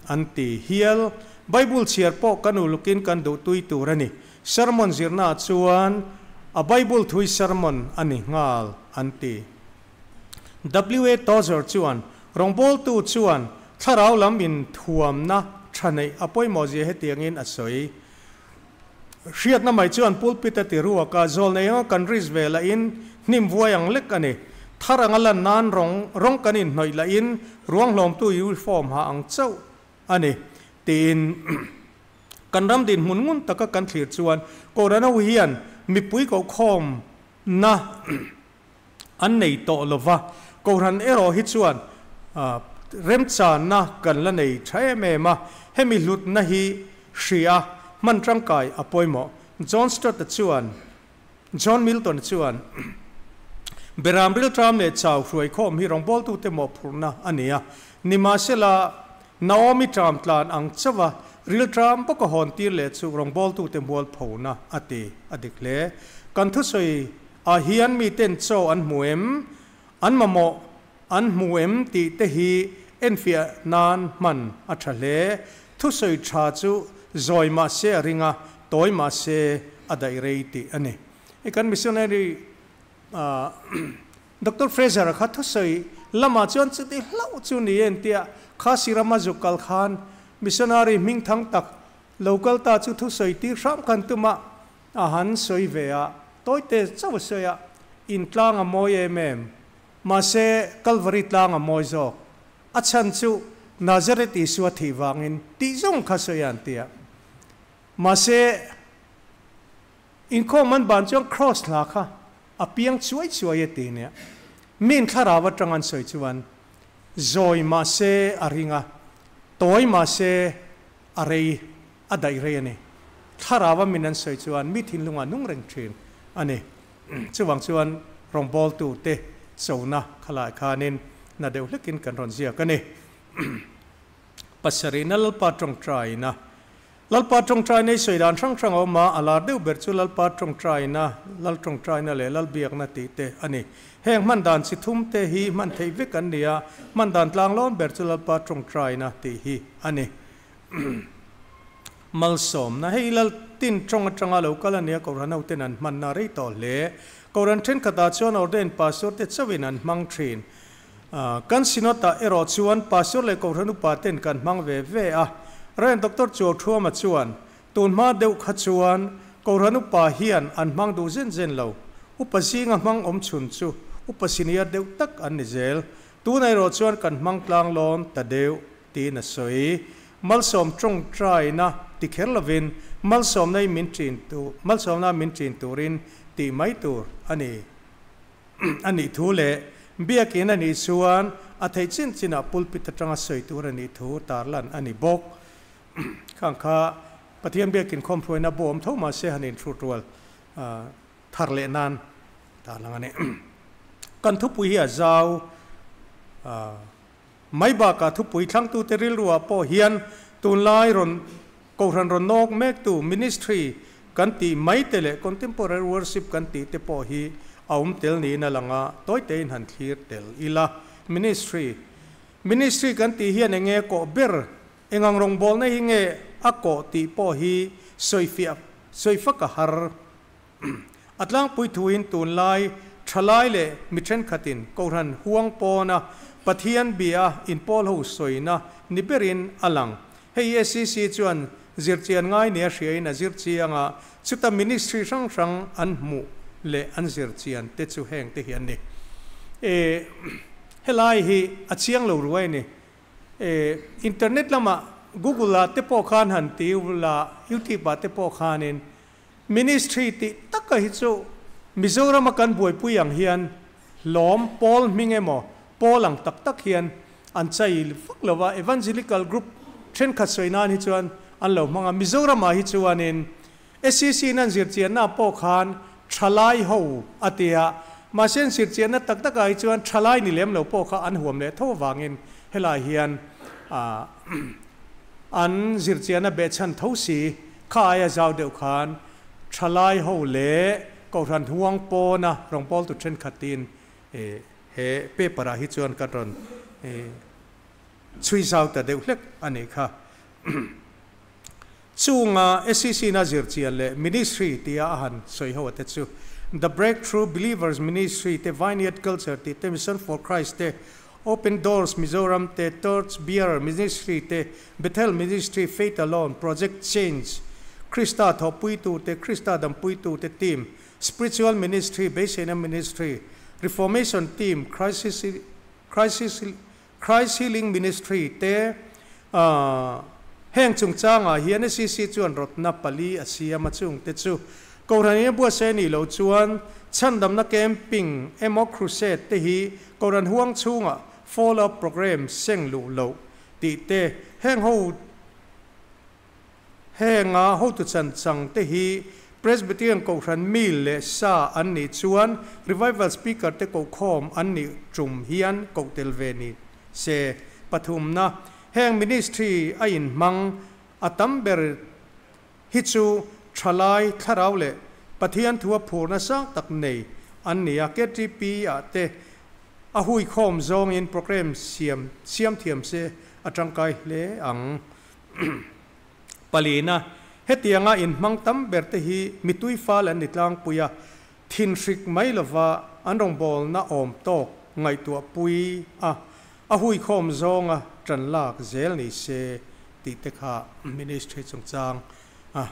An ti hial. Bible chhiar pawh kan ulukin kan duhtui tur a ni. Sermon zirnaah chuan a Bible thui sermon a ni nghal, an ti. WA Tozer chuan, Rawngbawltu chuan thlarau lam inthuamna tha neih a pawimawhzia hetiangin a sawi. Hriatna mai chuan pulpit a ti ruak a, zawlnei anga kan risk ve lahin hnim vuai ang lek a ni. Thar anga lan nan rawng rawng kan inhnawih lahin ruang hlawmtu uniform ha ang chauh a ni, tiin kan ram dinhmun ngun taka kan thlir chuan Kohhran ho hian mipui kohkhawmna an nei tawh lo va, Kohhran erawh hi chuan remchanna kan la nei tha em em a, hemi hlutna hi hria hman tangkai a pawimawh. John Stott-a chuan, John Milton chuan, Beram rilṭam leh chau hruaikhawm hi rawngbawltute mawhphurhna a ni a, nimahsela Naomi ṭam tlan ang chauh a, rilṭam bawka hawn tir leh chu rawngbawltute mualphona a ti a dik hle. Kan thusawi ah hian miten chaw an hmu em? An mamawh an hmu em tih te hi enfiah nan hman a tha hle. Thusawi tha chu zawi mah se a ring a, tawi mah se a daih rei tih a ni. Hei kan missionary Doctor Fraser-a kha thusawi lamah chuan chuti hlauh chu ni e tia Khasi rama zuk kal khan missionary hmingthang tak lo kal ta chu thusawi tir hram khan tumah A han sawi ve a, tawite chauh a sawi a, in tlang a mawi em em. Mahse, Kalvari tlang a mawi zawk. A chhan chu Nazareth Isua thih vangin tih zawng kha sawi a an ti a. Mahse, inkhawm an ban chuan Kraws hla kha a piang chuai chuai e ti nia. Min thlarau atang an sawi chuan zawi mahse a ring a, tawi mahse a rei. A daih rei a ni. Thlarau a min an sawi chuan mi thinlungah nung reng thin a ni. Chuvang chuan rawngbawltu te chona khalai khanin na deuh hlekin kan rawn ziak a ni. Pasarihna Lalpa tawngtaina Lalpa tawngtaina i sawi dan hrang hrang a awm a, a lar deuh ber chu Lalpa tawngtaina, Lal tawngtaina leh Lal biakna tih te a ni. Heng hman dan chi thum te hi hman theih vek an ni a, hman dan tlanglawn ber chu Lalpa tawngtaina tih hi a ni. Malsawmna, Hei lal tin tawng atanga lo kal a nia Kohhran hoten an hmanna rei tawh hle. Kohhran thenkhatah chuan ordained pastor te chauhin an hmang thin. Kan Synod-ah erawh chuan pastor leh Kohhran upa ten kan hmang ve ve a. Rev. Doctor Chuau Thuama chuan, Tun hma deuh kha chuan Kohhran upa hian an hmang duh zen zen lo. Upa zinga hmang awm chhun chu upa senior deuh tak an ni zel. Tuna erawh chuan kan hmang tlang lawn ta deuh. Tiin a sawi. Malsawm tawngtaina ti kher lovin malsawmna i min ṭin tu, malsawmna min ṭin turin tih mai tur a ni. A nih thu leh biakin a nih chuan a theih chin chinah pulpit aṭanga sawi tur a nih thu tarlan a ni bawk. Khang kha Pathian biakin khawmhruaina bawm tho mahse han inhrut rual thar leh nan tarlang a ni. Kan thupui hi a zau. Mai bakah thupui thlangtute rilruah pawh hian tunlai rawn Kohhran rawn nawk mektu ministry kan tih mai te leh contemporary worship kan tih te pawh hi a awm tel niin a lang a, tawitein han thlir tel ila. Ministry Ministry kan tih hian eng nge kawh ber, eng ang rawngbawlna hi nge a kawh tih pawh hi sawifiah sawi fak a har. A tlangpui thuin tunlai thalai leh mi thenkhatin Kohhran huang pawna Pathian bia inpawl ho sawina ni berin a lang. Hei SEC chuan zirchian ngai nia hriain a zir chiang a, chuta ministry hrang hrang an hmuh leh an zirchian te chu heng te hi an ni. E, helai hi a chiang lo ruai a ni. E, internet lamah Google ah te pawh khan han ti ula, YouTube ah te pawh khanin Ministry tih taka hi chu Mizorama kan buaipui ang hian hlawm pawl hming emaw pawl ang tak tak hian an chai vak lo a, Evangelical group thenkhat sawi nan hi chuan an lo hmang a, Mizoramah hi chuanin SEC in an zirchianna pawh khan thalai ho a ti a, mahse an zirchianna tak takah hi chuan thalai ni lem lo pawh kha an huam leh tho avangin helai hian an zirchianna behchhan tho si. Kha aia zau deuh khan thalai ho leh Kohhran huang pawna rawngbawltu thenkhatin he paper ah hi chuan kan rawn Chhui zau ta deuh hlek a nih kha. Chunga SEC na zir chian leh Ministry tia a han sawi ho te chu The Breakthrough Believers Ministry te, Vineyard Culture tih te, Mission for Christ te, Open Doors Mizoram te, Torch Bearer Ministry te, Bethel Ministry, Faith Alone, Project Change, Krista thawhpuitu te, Krista dampuitu te Team, Spiritual Ministry, Beiseina Ministry, Reformation Team, Crisis Crisis Christ Healing Ministry te heng chungchangah hian SEC chuan rawtna pali a siam a, chungte chu Kohhran in a buatsaih a nih loh chuan chhandamna camping emaw crusade te hi Kohhran huang chhungah follow up program seng luh loh tih te, heng ho Henga hotu chanchang te hi Presbyterian Kohhran mi leh sa an nih chuan Revival Speaker te kohkhawm an nih tum hian koh tel ve ni se. Pathumna, heng ministry a inhmang a tam ber hi chu thalai, thlarau leh Pathian thua phurna sang tak nei an ni a, KTP ah te a huikhawm zawngin program siam siam thiam se a tangkai hle ang. Palina, hetianga inhmang tam ber te hi mitui fal an ni tlangpui a, thinhrik mai lova an rawngbawlna awm tawk ngaihtuah pui a, a huikhawm zawnga tan lak zel ni se tih te kha Ministry chungchang a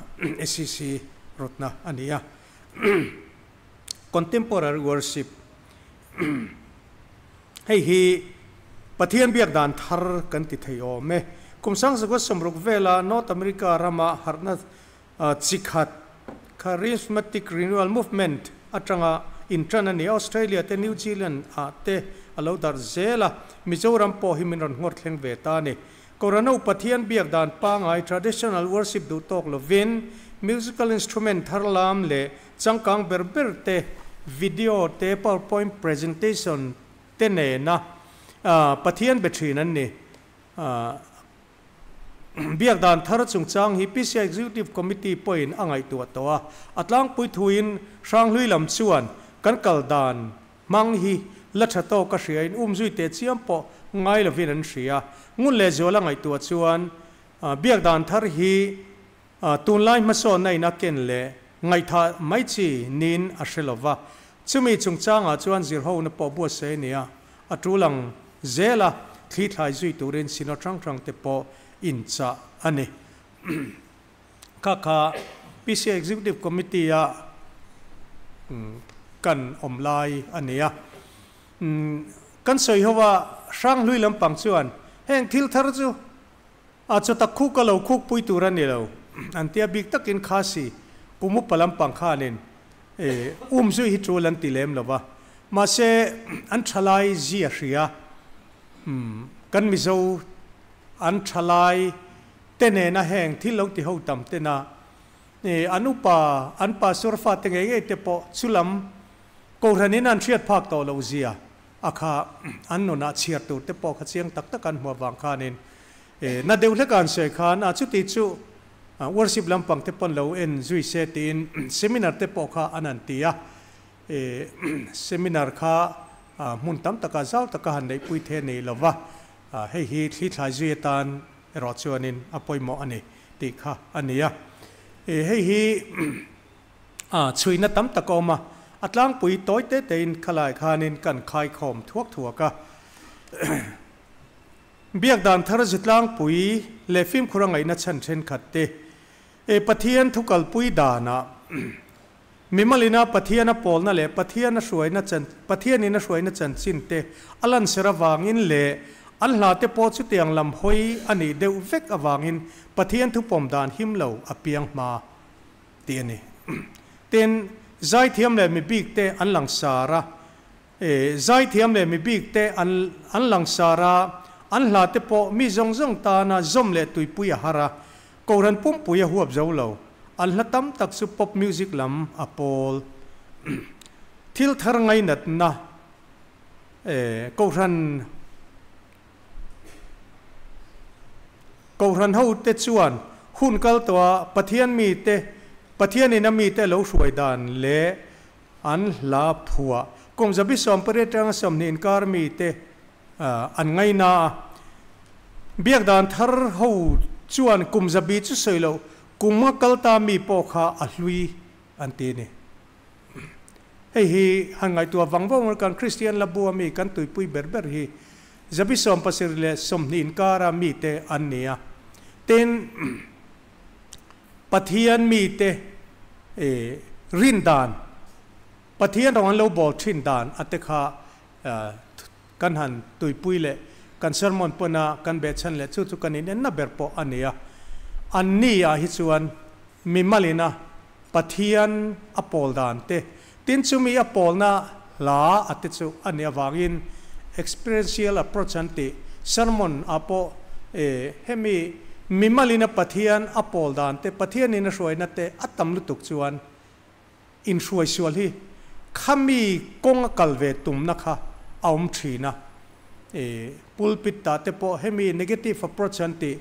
SEC rawtna a ni a. Contemporary Worship, Hei hi Pathian biak dan thar kan ti thei awm e. Kum 1960 vela North America rama harhna chi khat Charismatic Renewal Movement atanga intan a ni. Australia te New Zealand ah te a lo darh zel a, Mizoram pawh hi min rawn nghawr thleng ve ta a ni. Korano Pathian biak dan pangai traditional worship duh tawk lovin musical instrument thar lam leh changkang ber ber te, video te, powerpoint presentation te nena Pathian be thin an ni. Biak dan thar chungchang hi PCI Executive Committee pawhin a ngaihtuah tawh a, a tlangpui thuin Hranghlui lam chuan kan kal dan hmang hi la tha tawk a hriain umzui teh chiam pawh ngai lovin an hria. Ngun leh zuala ngaihtuah chuan biak dan thar hi Tunlai hmasawnna in a ken leh ngaihthah mai chi niin a hre lova, chumi chungchangah chuan zirhona pawh buatsaih a ni a, a tul ang zela thli thlai zui turin synod hrang hrang te pawh inchah a ni. Kha kha PCA Executive Committee a kan awm lai a ni a, kan sawi ho a, Hranghlui lampang chuan heng thil thar chu A chawtak khuk a lo khuk pui tur a ni lo. An tia bik takin Khasi kum upa lampang khanin um zui hi tul an ti lem lo va. Mahse an thalai zia hria kan Mizo an thalai te nena heng thil lo ti ho tam tena an upa an pastor fate ngei ngei te pawh chulam Kohhranin an hriat phak tawh loh zia a kha an nunah chhiar tur te pawh kha chiang tak tak an hmuh avang khanin na deuh hlek an sawi khan a chuti chu worship lampang te pawn lo en zui se tiin seminar te pawh kha an han ti a, seminar kha hmun tam takah zau taka han neihpui the nei lova hei hi thli thlai zui atan erawh chuanin a pawimawh a ni tih kha a ni a, hei hi. A chhuina tam tak a awm a, a tlangpui tawi te tein khalai khanin kan khaikhawm thuak thuak a. Biak dan thar zi tlangpui leh fimkhur a ngaihna chhan thenkhat te, e Pathian thu kalpui danah mimalina Pathian a pawlna leh Pathian a hruaina chan Pathianin a hruaina chanchin te a lanser avangin leh an hla te pawh chutiang lam hawi a nih deuh vek avangin Pathian thu pawm dan him lo a piang hma. Tih a ni. Tin, zaithiam leh mi bik te an langsar a, e, zaithiam leh mi bik te an an langsar a, an hla te pawh mi zawng zawng tana zawm leh tuipui a har a, Kohhran pumpui a huap zo lo. An hla tam tak chu pop music lam a pawl. Thil thar ngainatna, e, Kohhran Kohhran hote chuan hun kal tawha Pathian mite, Pathianin a mite lo hruai dan leh an hla phuah kum 180 atanga 20 inkar mite an ngaina a. Biak dan thar ho chuan kum zabi chu sawi loh, kum a kal ta mi pawh kha a hlui an ti a ni. Hei hi han ngaihtuah vang vang kan Kristian la bua mi kan tuipui ber ber hi zabi 70 leh 20 inkara mite an ni a. Tin, Pathian mite rin dan, Pathian rawng an lo bawl thin dan a te kha kan han tuipui leh kan sermon pawna kan behchhan leh chu chu kan inenna ber pawh a ni a. Anni ah hi chuan mimalina Pathian a pawl dan te, tin chumi a pawlna hla a te chu a nih avangin experiential approach an tih sermon ah pawh hemi mimalina Pathian a pawl dan te, Pathianin a hruaina te a tam lutuk chuan inhruai sual hi khami kawng a kal ve tumna kha a awm thin a. Pulpit ah te pawh hemi negative approach an tih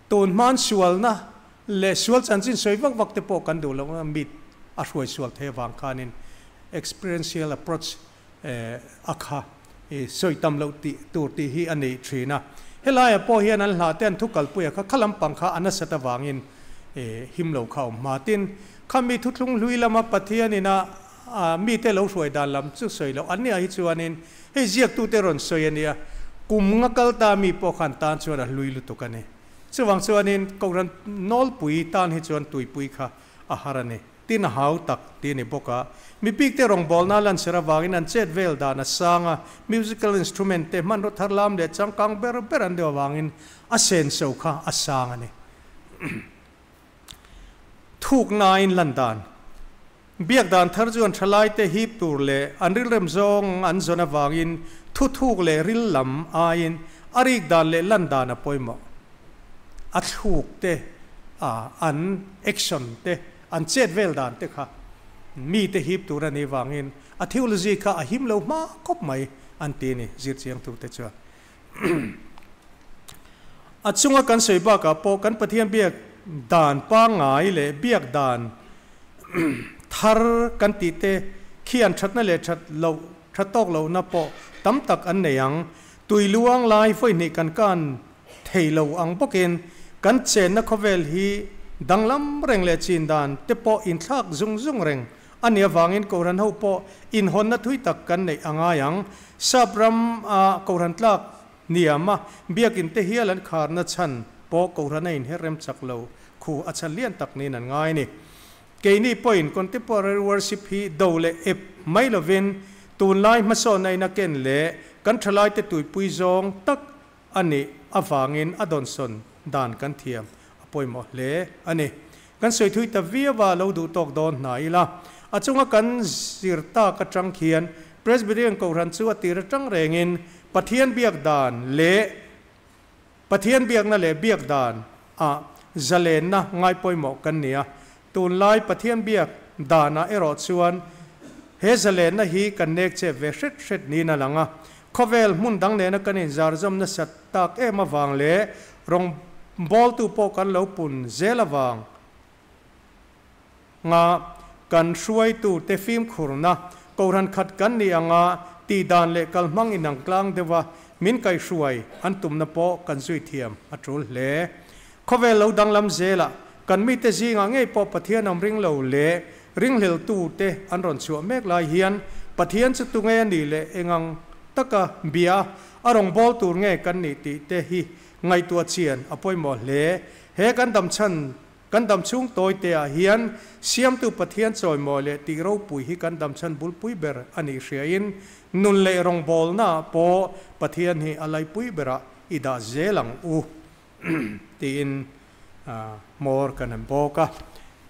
tun hman sualna leh sual chanchin sawi vak vak te pawh kan duh loh a, mit a hruai sual thei avang khanin experiential approach a kha sawi tam loh tih tur tih hi a nei thin a. Helaiah pawh hian an hlah te an thu kalpuia kha kha lampang kha a nasat avangin him lo kha a awm hma. Tin, khami thuthlung hlui lama Pathianin a mite lo hruai dan lam chu sawi loh an nia hi chuanin hei ziaktute rawn sawi a nia, kum nga kal ta mi pawh khan tan chuan a hlui lutuk a ni. Chuvang chuanin Kohhran nawlpui tan hi chuan tuipui kha a har a ni. Tin a hau tak tih a ni bawk a. Mi bikte rawngbawlna lanser avangin an chet vel dan a sang a, musical instrument te hmanraw thar lam leh changkang ber ber an deuh avangin a senso kha a sang a ni. Thuknain lan dan. Biak dan thar chuan thalaite hip tur leh an rilrem zawng an zawn avangin thu thuk leh ril lam aiin a rik dan leh lan dan a pawimawh. A thluk te, a an action te, an chet vel dan te kha mite hip tur a nih vangin a theology kha a him lo hma khawp mai an ti a ni, zirchiangtute chuan. A chunga kan sawi bakah pawh kan Pathian biak dan pangngai leh biak dan thar kan tih te khi an thatna leh that loh that tawk lohna pawh tam tak an nei ang. Tui luang lai vawihnih kan kan thei lo ang bawkin kan chenna khawvel hi danglam reng leh chin dan te pawh inthlak zung zung reng A nih avangin Kohhran ho pawh inhawnna thui tak kan neih a ngai ang. Sap ram a Kohhran tlak niam a, biakinn te hial an kharna chhan pawh Kohhran a inher rem chak lo khu a chhan lian tak niin an ngai a ni. Keini pawhin contemporary worship hi do leh ep mai lovin tunlai hmasawnna in a ken leh kan thalaite tuipui zawng tak a nih avangin a dawnsawn dan kan thiam a pawimawh hle a ni. Kan sawi thui ta viau a, lo duh tawk dawn hna ila. A chunga kan zir tak atang khian Presbyterian Kohhran chu a tir atang rengin Pathian biak dan leh Pathian biakna leh biak dan ah zalenna ngai pawimawh kan ni a. Tunlai Pathian biak danah erawh chuan he zalenna hi kan nek chep ve hret hret niin a lang a. Khawvel hmun dang nena kan inzarzawm nasat tak em avang leh rawngbawltu pawh kan lo pun zel avang nga kan hruaitute fimkhurna Kohhran khat kan nih anga tihdan leh kalhmang inang tlang deuha min kaihhruai an tumna pawh kan zui thiam a tul hle. Khawvel lo danglam zelah kan mite zingah ngei pawh Pathian awm ring lo leh ringhleltute an rawn chhuah mek lai hian Pathian chu tunge a nih leh engang taka bia a rawngbâwl tur nge kan nih tih te hi ngaihtuah chian a pawimawh hle. He kan dam chhan kan dam chhung tawi te ah hian Siamtu Pathian chawimawi leh tih ropui hi kan dam chhan bulpui ber a nih hriain nun leh rawngbâwlna ah pawh Pathian hi a laipui berah i dah zel ang u tiin hmawr kan han bawk a.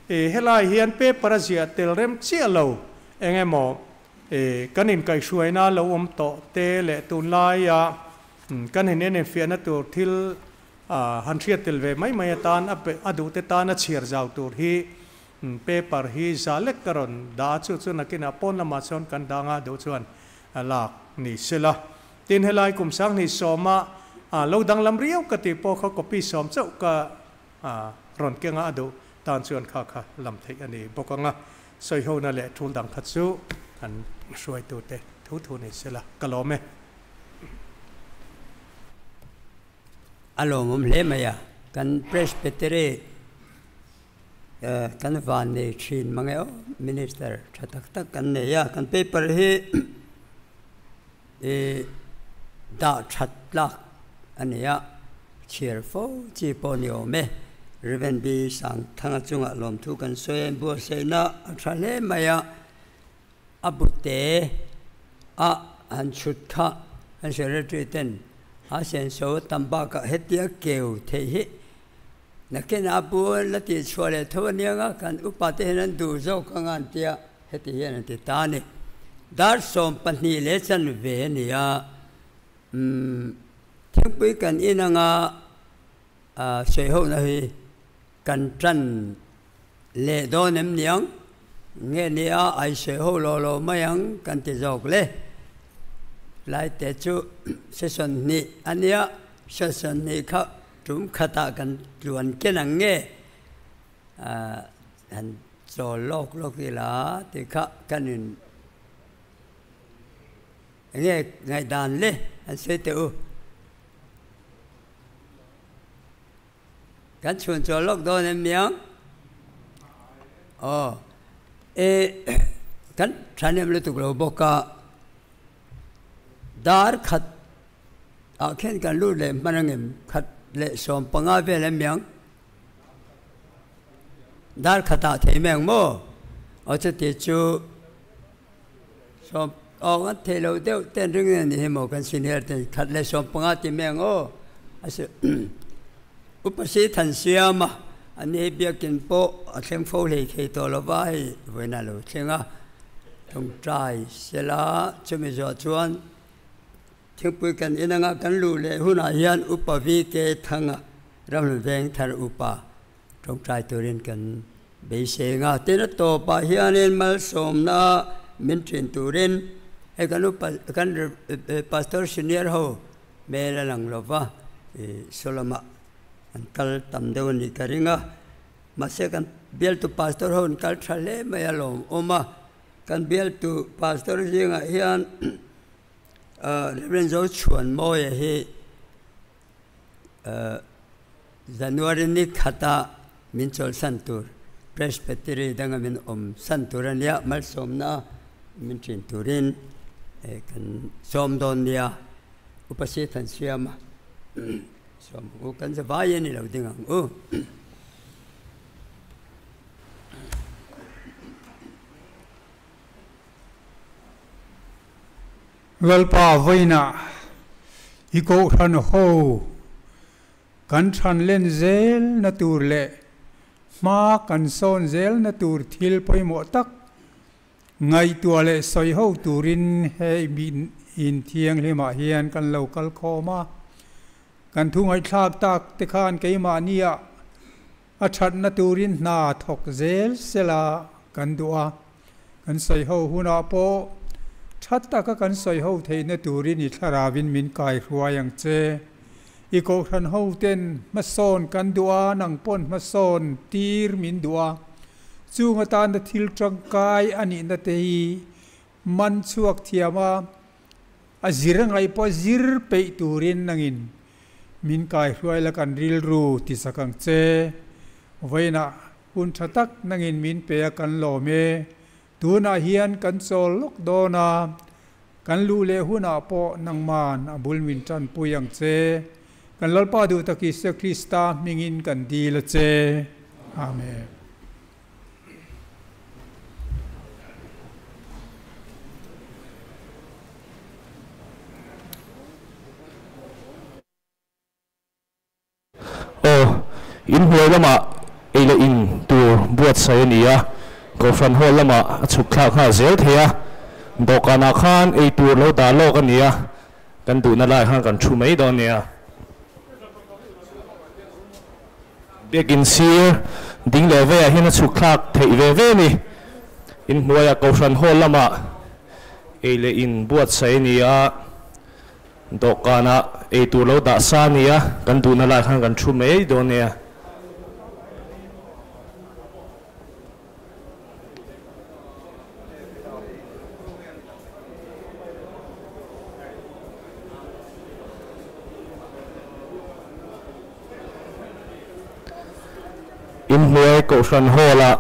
Helai hian paper a ziah tel rem chiah lo eng emaw kan inkaihhruaina lo awm tawh te leh tunlaia kan han enenfiahna tur thil han hriat tel ve mai mai atan a duhte tana chhiar zau tur hi paper hi za lek ka rawn dah a, chu chu nakinah pawn lamah chuan kan dah anga duh chuan lak ni sela. Tin helai kum 2010-a lo danglam riau ka tih pawh kha copy 10 chauh ka rawn keng a, a duh tan chuan kha kha lam theih a ni bawk ang a, sawihona leh thul dang kha chu kan hruaitute thu thu ni sela ka lawm e. A lawmawm hle mai a, kan Presbytery kan van nei thin mang e aw, Minister tha tak tak kan nei a, kan paper hi i dah that tlak a ni a, chhiar fo chi pawh ni awm e. Rev. B. Sangthanga chungah lawmthu kan sawi a, inbuatsaihna a tha hle mai a, a bute a han chhut kha an secretary ten a senso tam bakah hetia keu theih hi nakin a bu la tihchhuah leh tho aniang a, kan upa te hian an duh zawk ang a an tia heti hian an ti ta a ni. Dar 12 leh chanve a ni a, umm thingpui kan in anga Sawihohna hi kan tan leh dawn em niang? Nge nia ai sawiho lo lo mai ang kan ti zawk le. Lai te chu session hnih a nia, session hnih kha tum khatah kan tluan ken ang nge han chawl lawk lawk ila tih kha kan in Enge ngaihdan le an sawi teh u. Kan chhun chawl lawk dawn em miang? Aw, e kan thahnem lutuk lo bawk a, dar khat ah khian kan lut leh hman angem khat leh 15 vel em miang? Dar khat ah thei mai ang maw? Aw chuti chu Sawm aw ngat thei lo deuh ten ring a ni hi maw kan senior ten khat leh 15 ti mai ang aw a si Upa si than siam a ani hi biakin pawh a thleng fo hlei thei tawh lo va hei vawiin a lo thleng a tawngtai sela chumi zawh chuan thingpui kan in anga kan luh leh hunah hian Upa VK Thanga Ramhlun Veng Thar Upa tawngtai turin kan Beisei nga tin a tawpah hianin malsawmna min ṭin turin hei kan upa kan pastor senior ho hmel a lang lo va, ih saw lamah an kal tam deuh a nih ka ring a, mahse kan bialtu pastor ho an kal ṭha hle mai a lawmawm a, kan bialtu pastor zingah hian Reverend Zochhuanmawia hi January ni khata min chawlhsan tur Presbytery danga min awm san tur a nia, malsawmna min ṭin turin kan sawm dawn nia, Upa Sithan siama sawm ang u, kan zavai a ni lo ding ang u. Lalpa vawiinah i kohhran ho kan than len zelna tur leh hma kan sawn zelna tur thil pawimawh tak ngaihtuah leh sawi ho turin he in thianghlimah hian kan lo kal khawm a. Kan thu ngaihthlak tak te khan keimahniah A thatna turin hna thawk zel sela kan duh a, kan sawi ho hunah pawh tha taka kan sawi ho theihna turin i thlarauin min kai hruai ang che. I kohhran hoten hmasawn kan duh a, nang pawn hmasawn tir min duh a, chung atana thil tangkai a nihna te hi man chhuak thiam a, a zir ngaih pawh zir peih turin nangin Min kaihruai la kan rilru ti sak ang che. Vawiinah hun tha tak nangin min pe a kan lawm e. Tunah hian kan chawl lawk dawn a, kan luh leh hunah pawh nangman a bul min tanpui ang che. Kan Lalpa duh tak Isua Krista hmingin kan dil a che. Amen. Aw, in hnuai lamah ei leh in tur buatsaih a ni a, Kohhran Hall lamah a chhuk thlak nghal zel thei a, dawhkanah khan ei tur lo dah lawk a ni a, kan duhna lai khan kan thu mai dawn nia. Biakin sir ding leh veiah hian a chhuk thlak theih ve ve a ni. Inhnuaiah Kohhran Hall lamah ei leh in buatsaih a ni a, dawhkanah ei tur lo dah sa a ni a, kan duhna lai khan kan thu mai dawn nia. Inhnuai Kohhran Hall-ah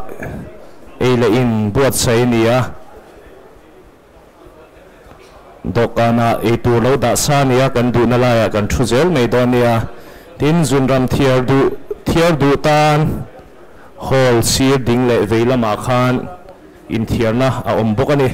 ei leh in buatsaih a ni a, dawhkanah ei tur lo dah sa a ni a, kan duhna laiah kan thu zel mai dawn nia. Tin, zunram thiar duh thiar duh tan Hall sir ding leh vei lamah khan inthiarna a awm bawk a ni.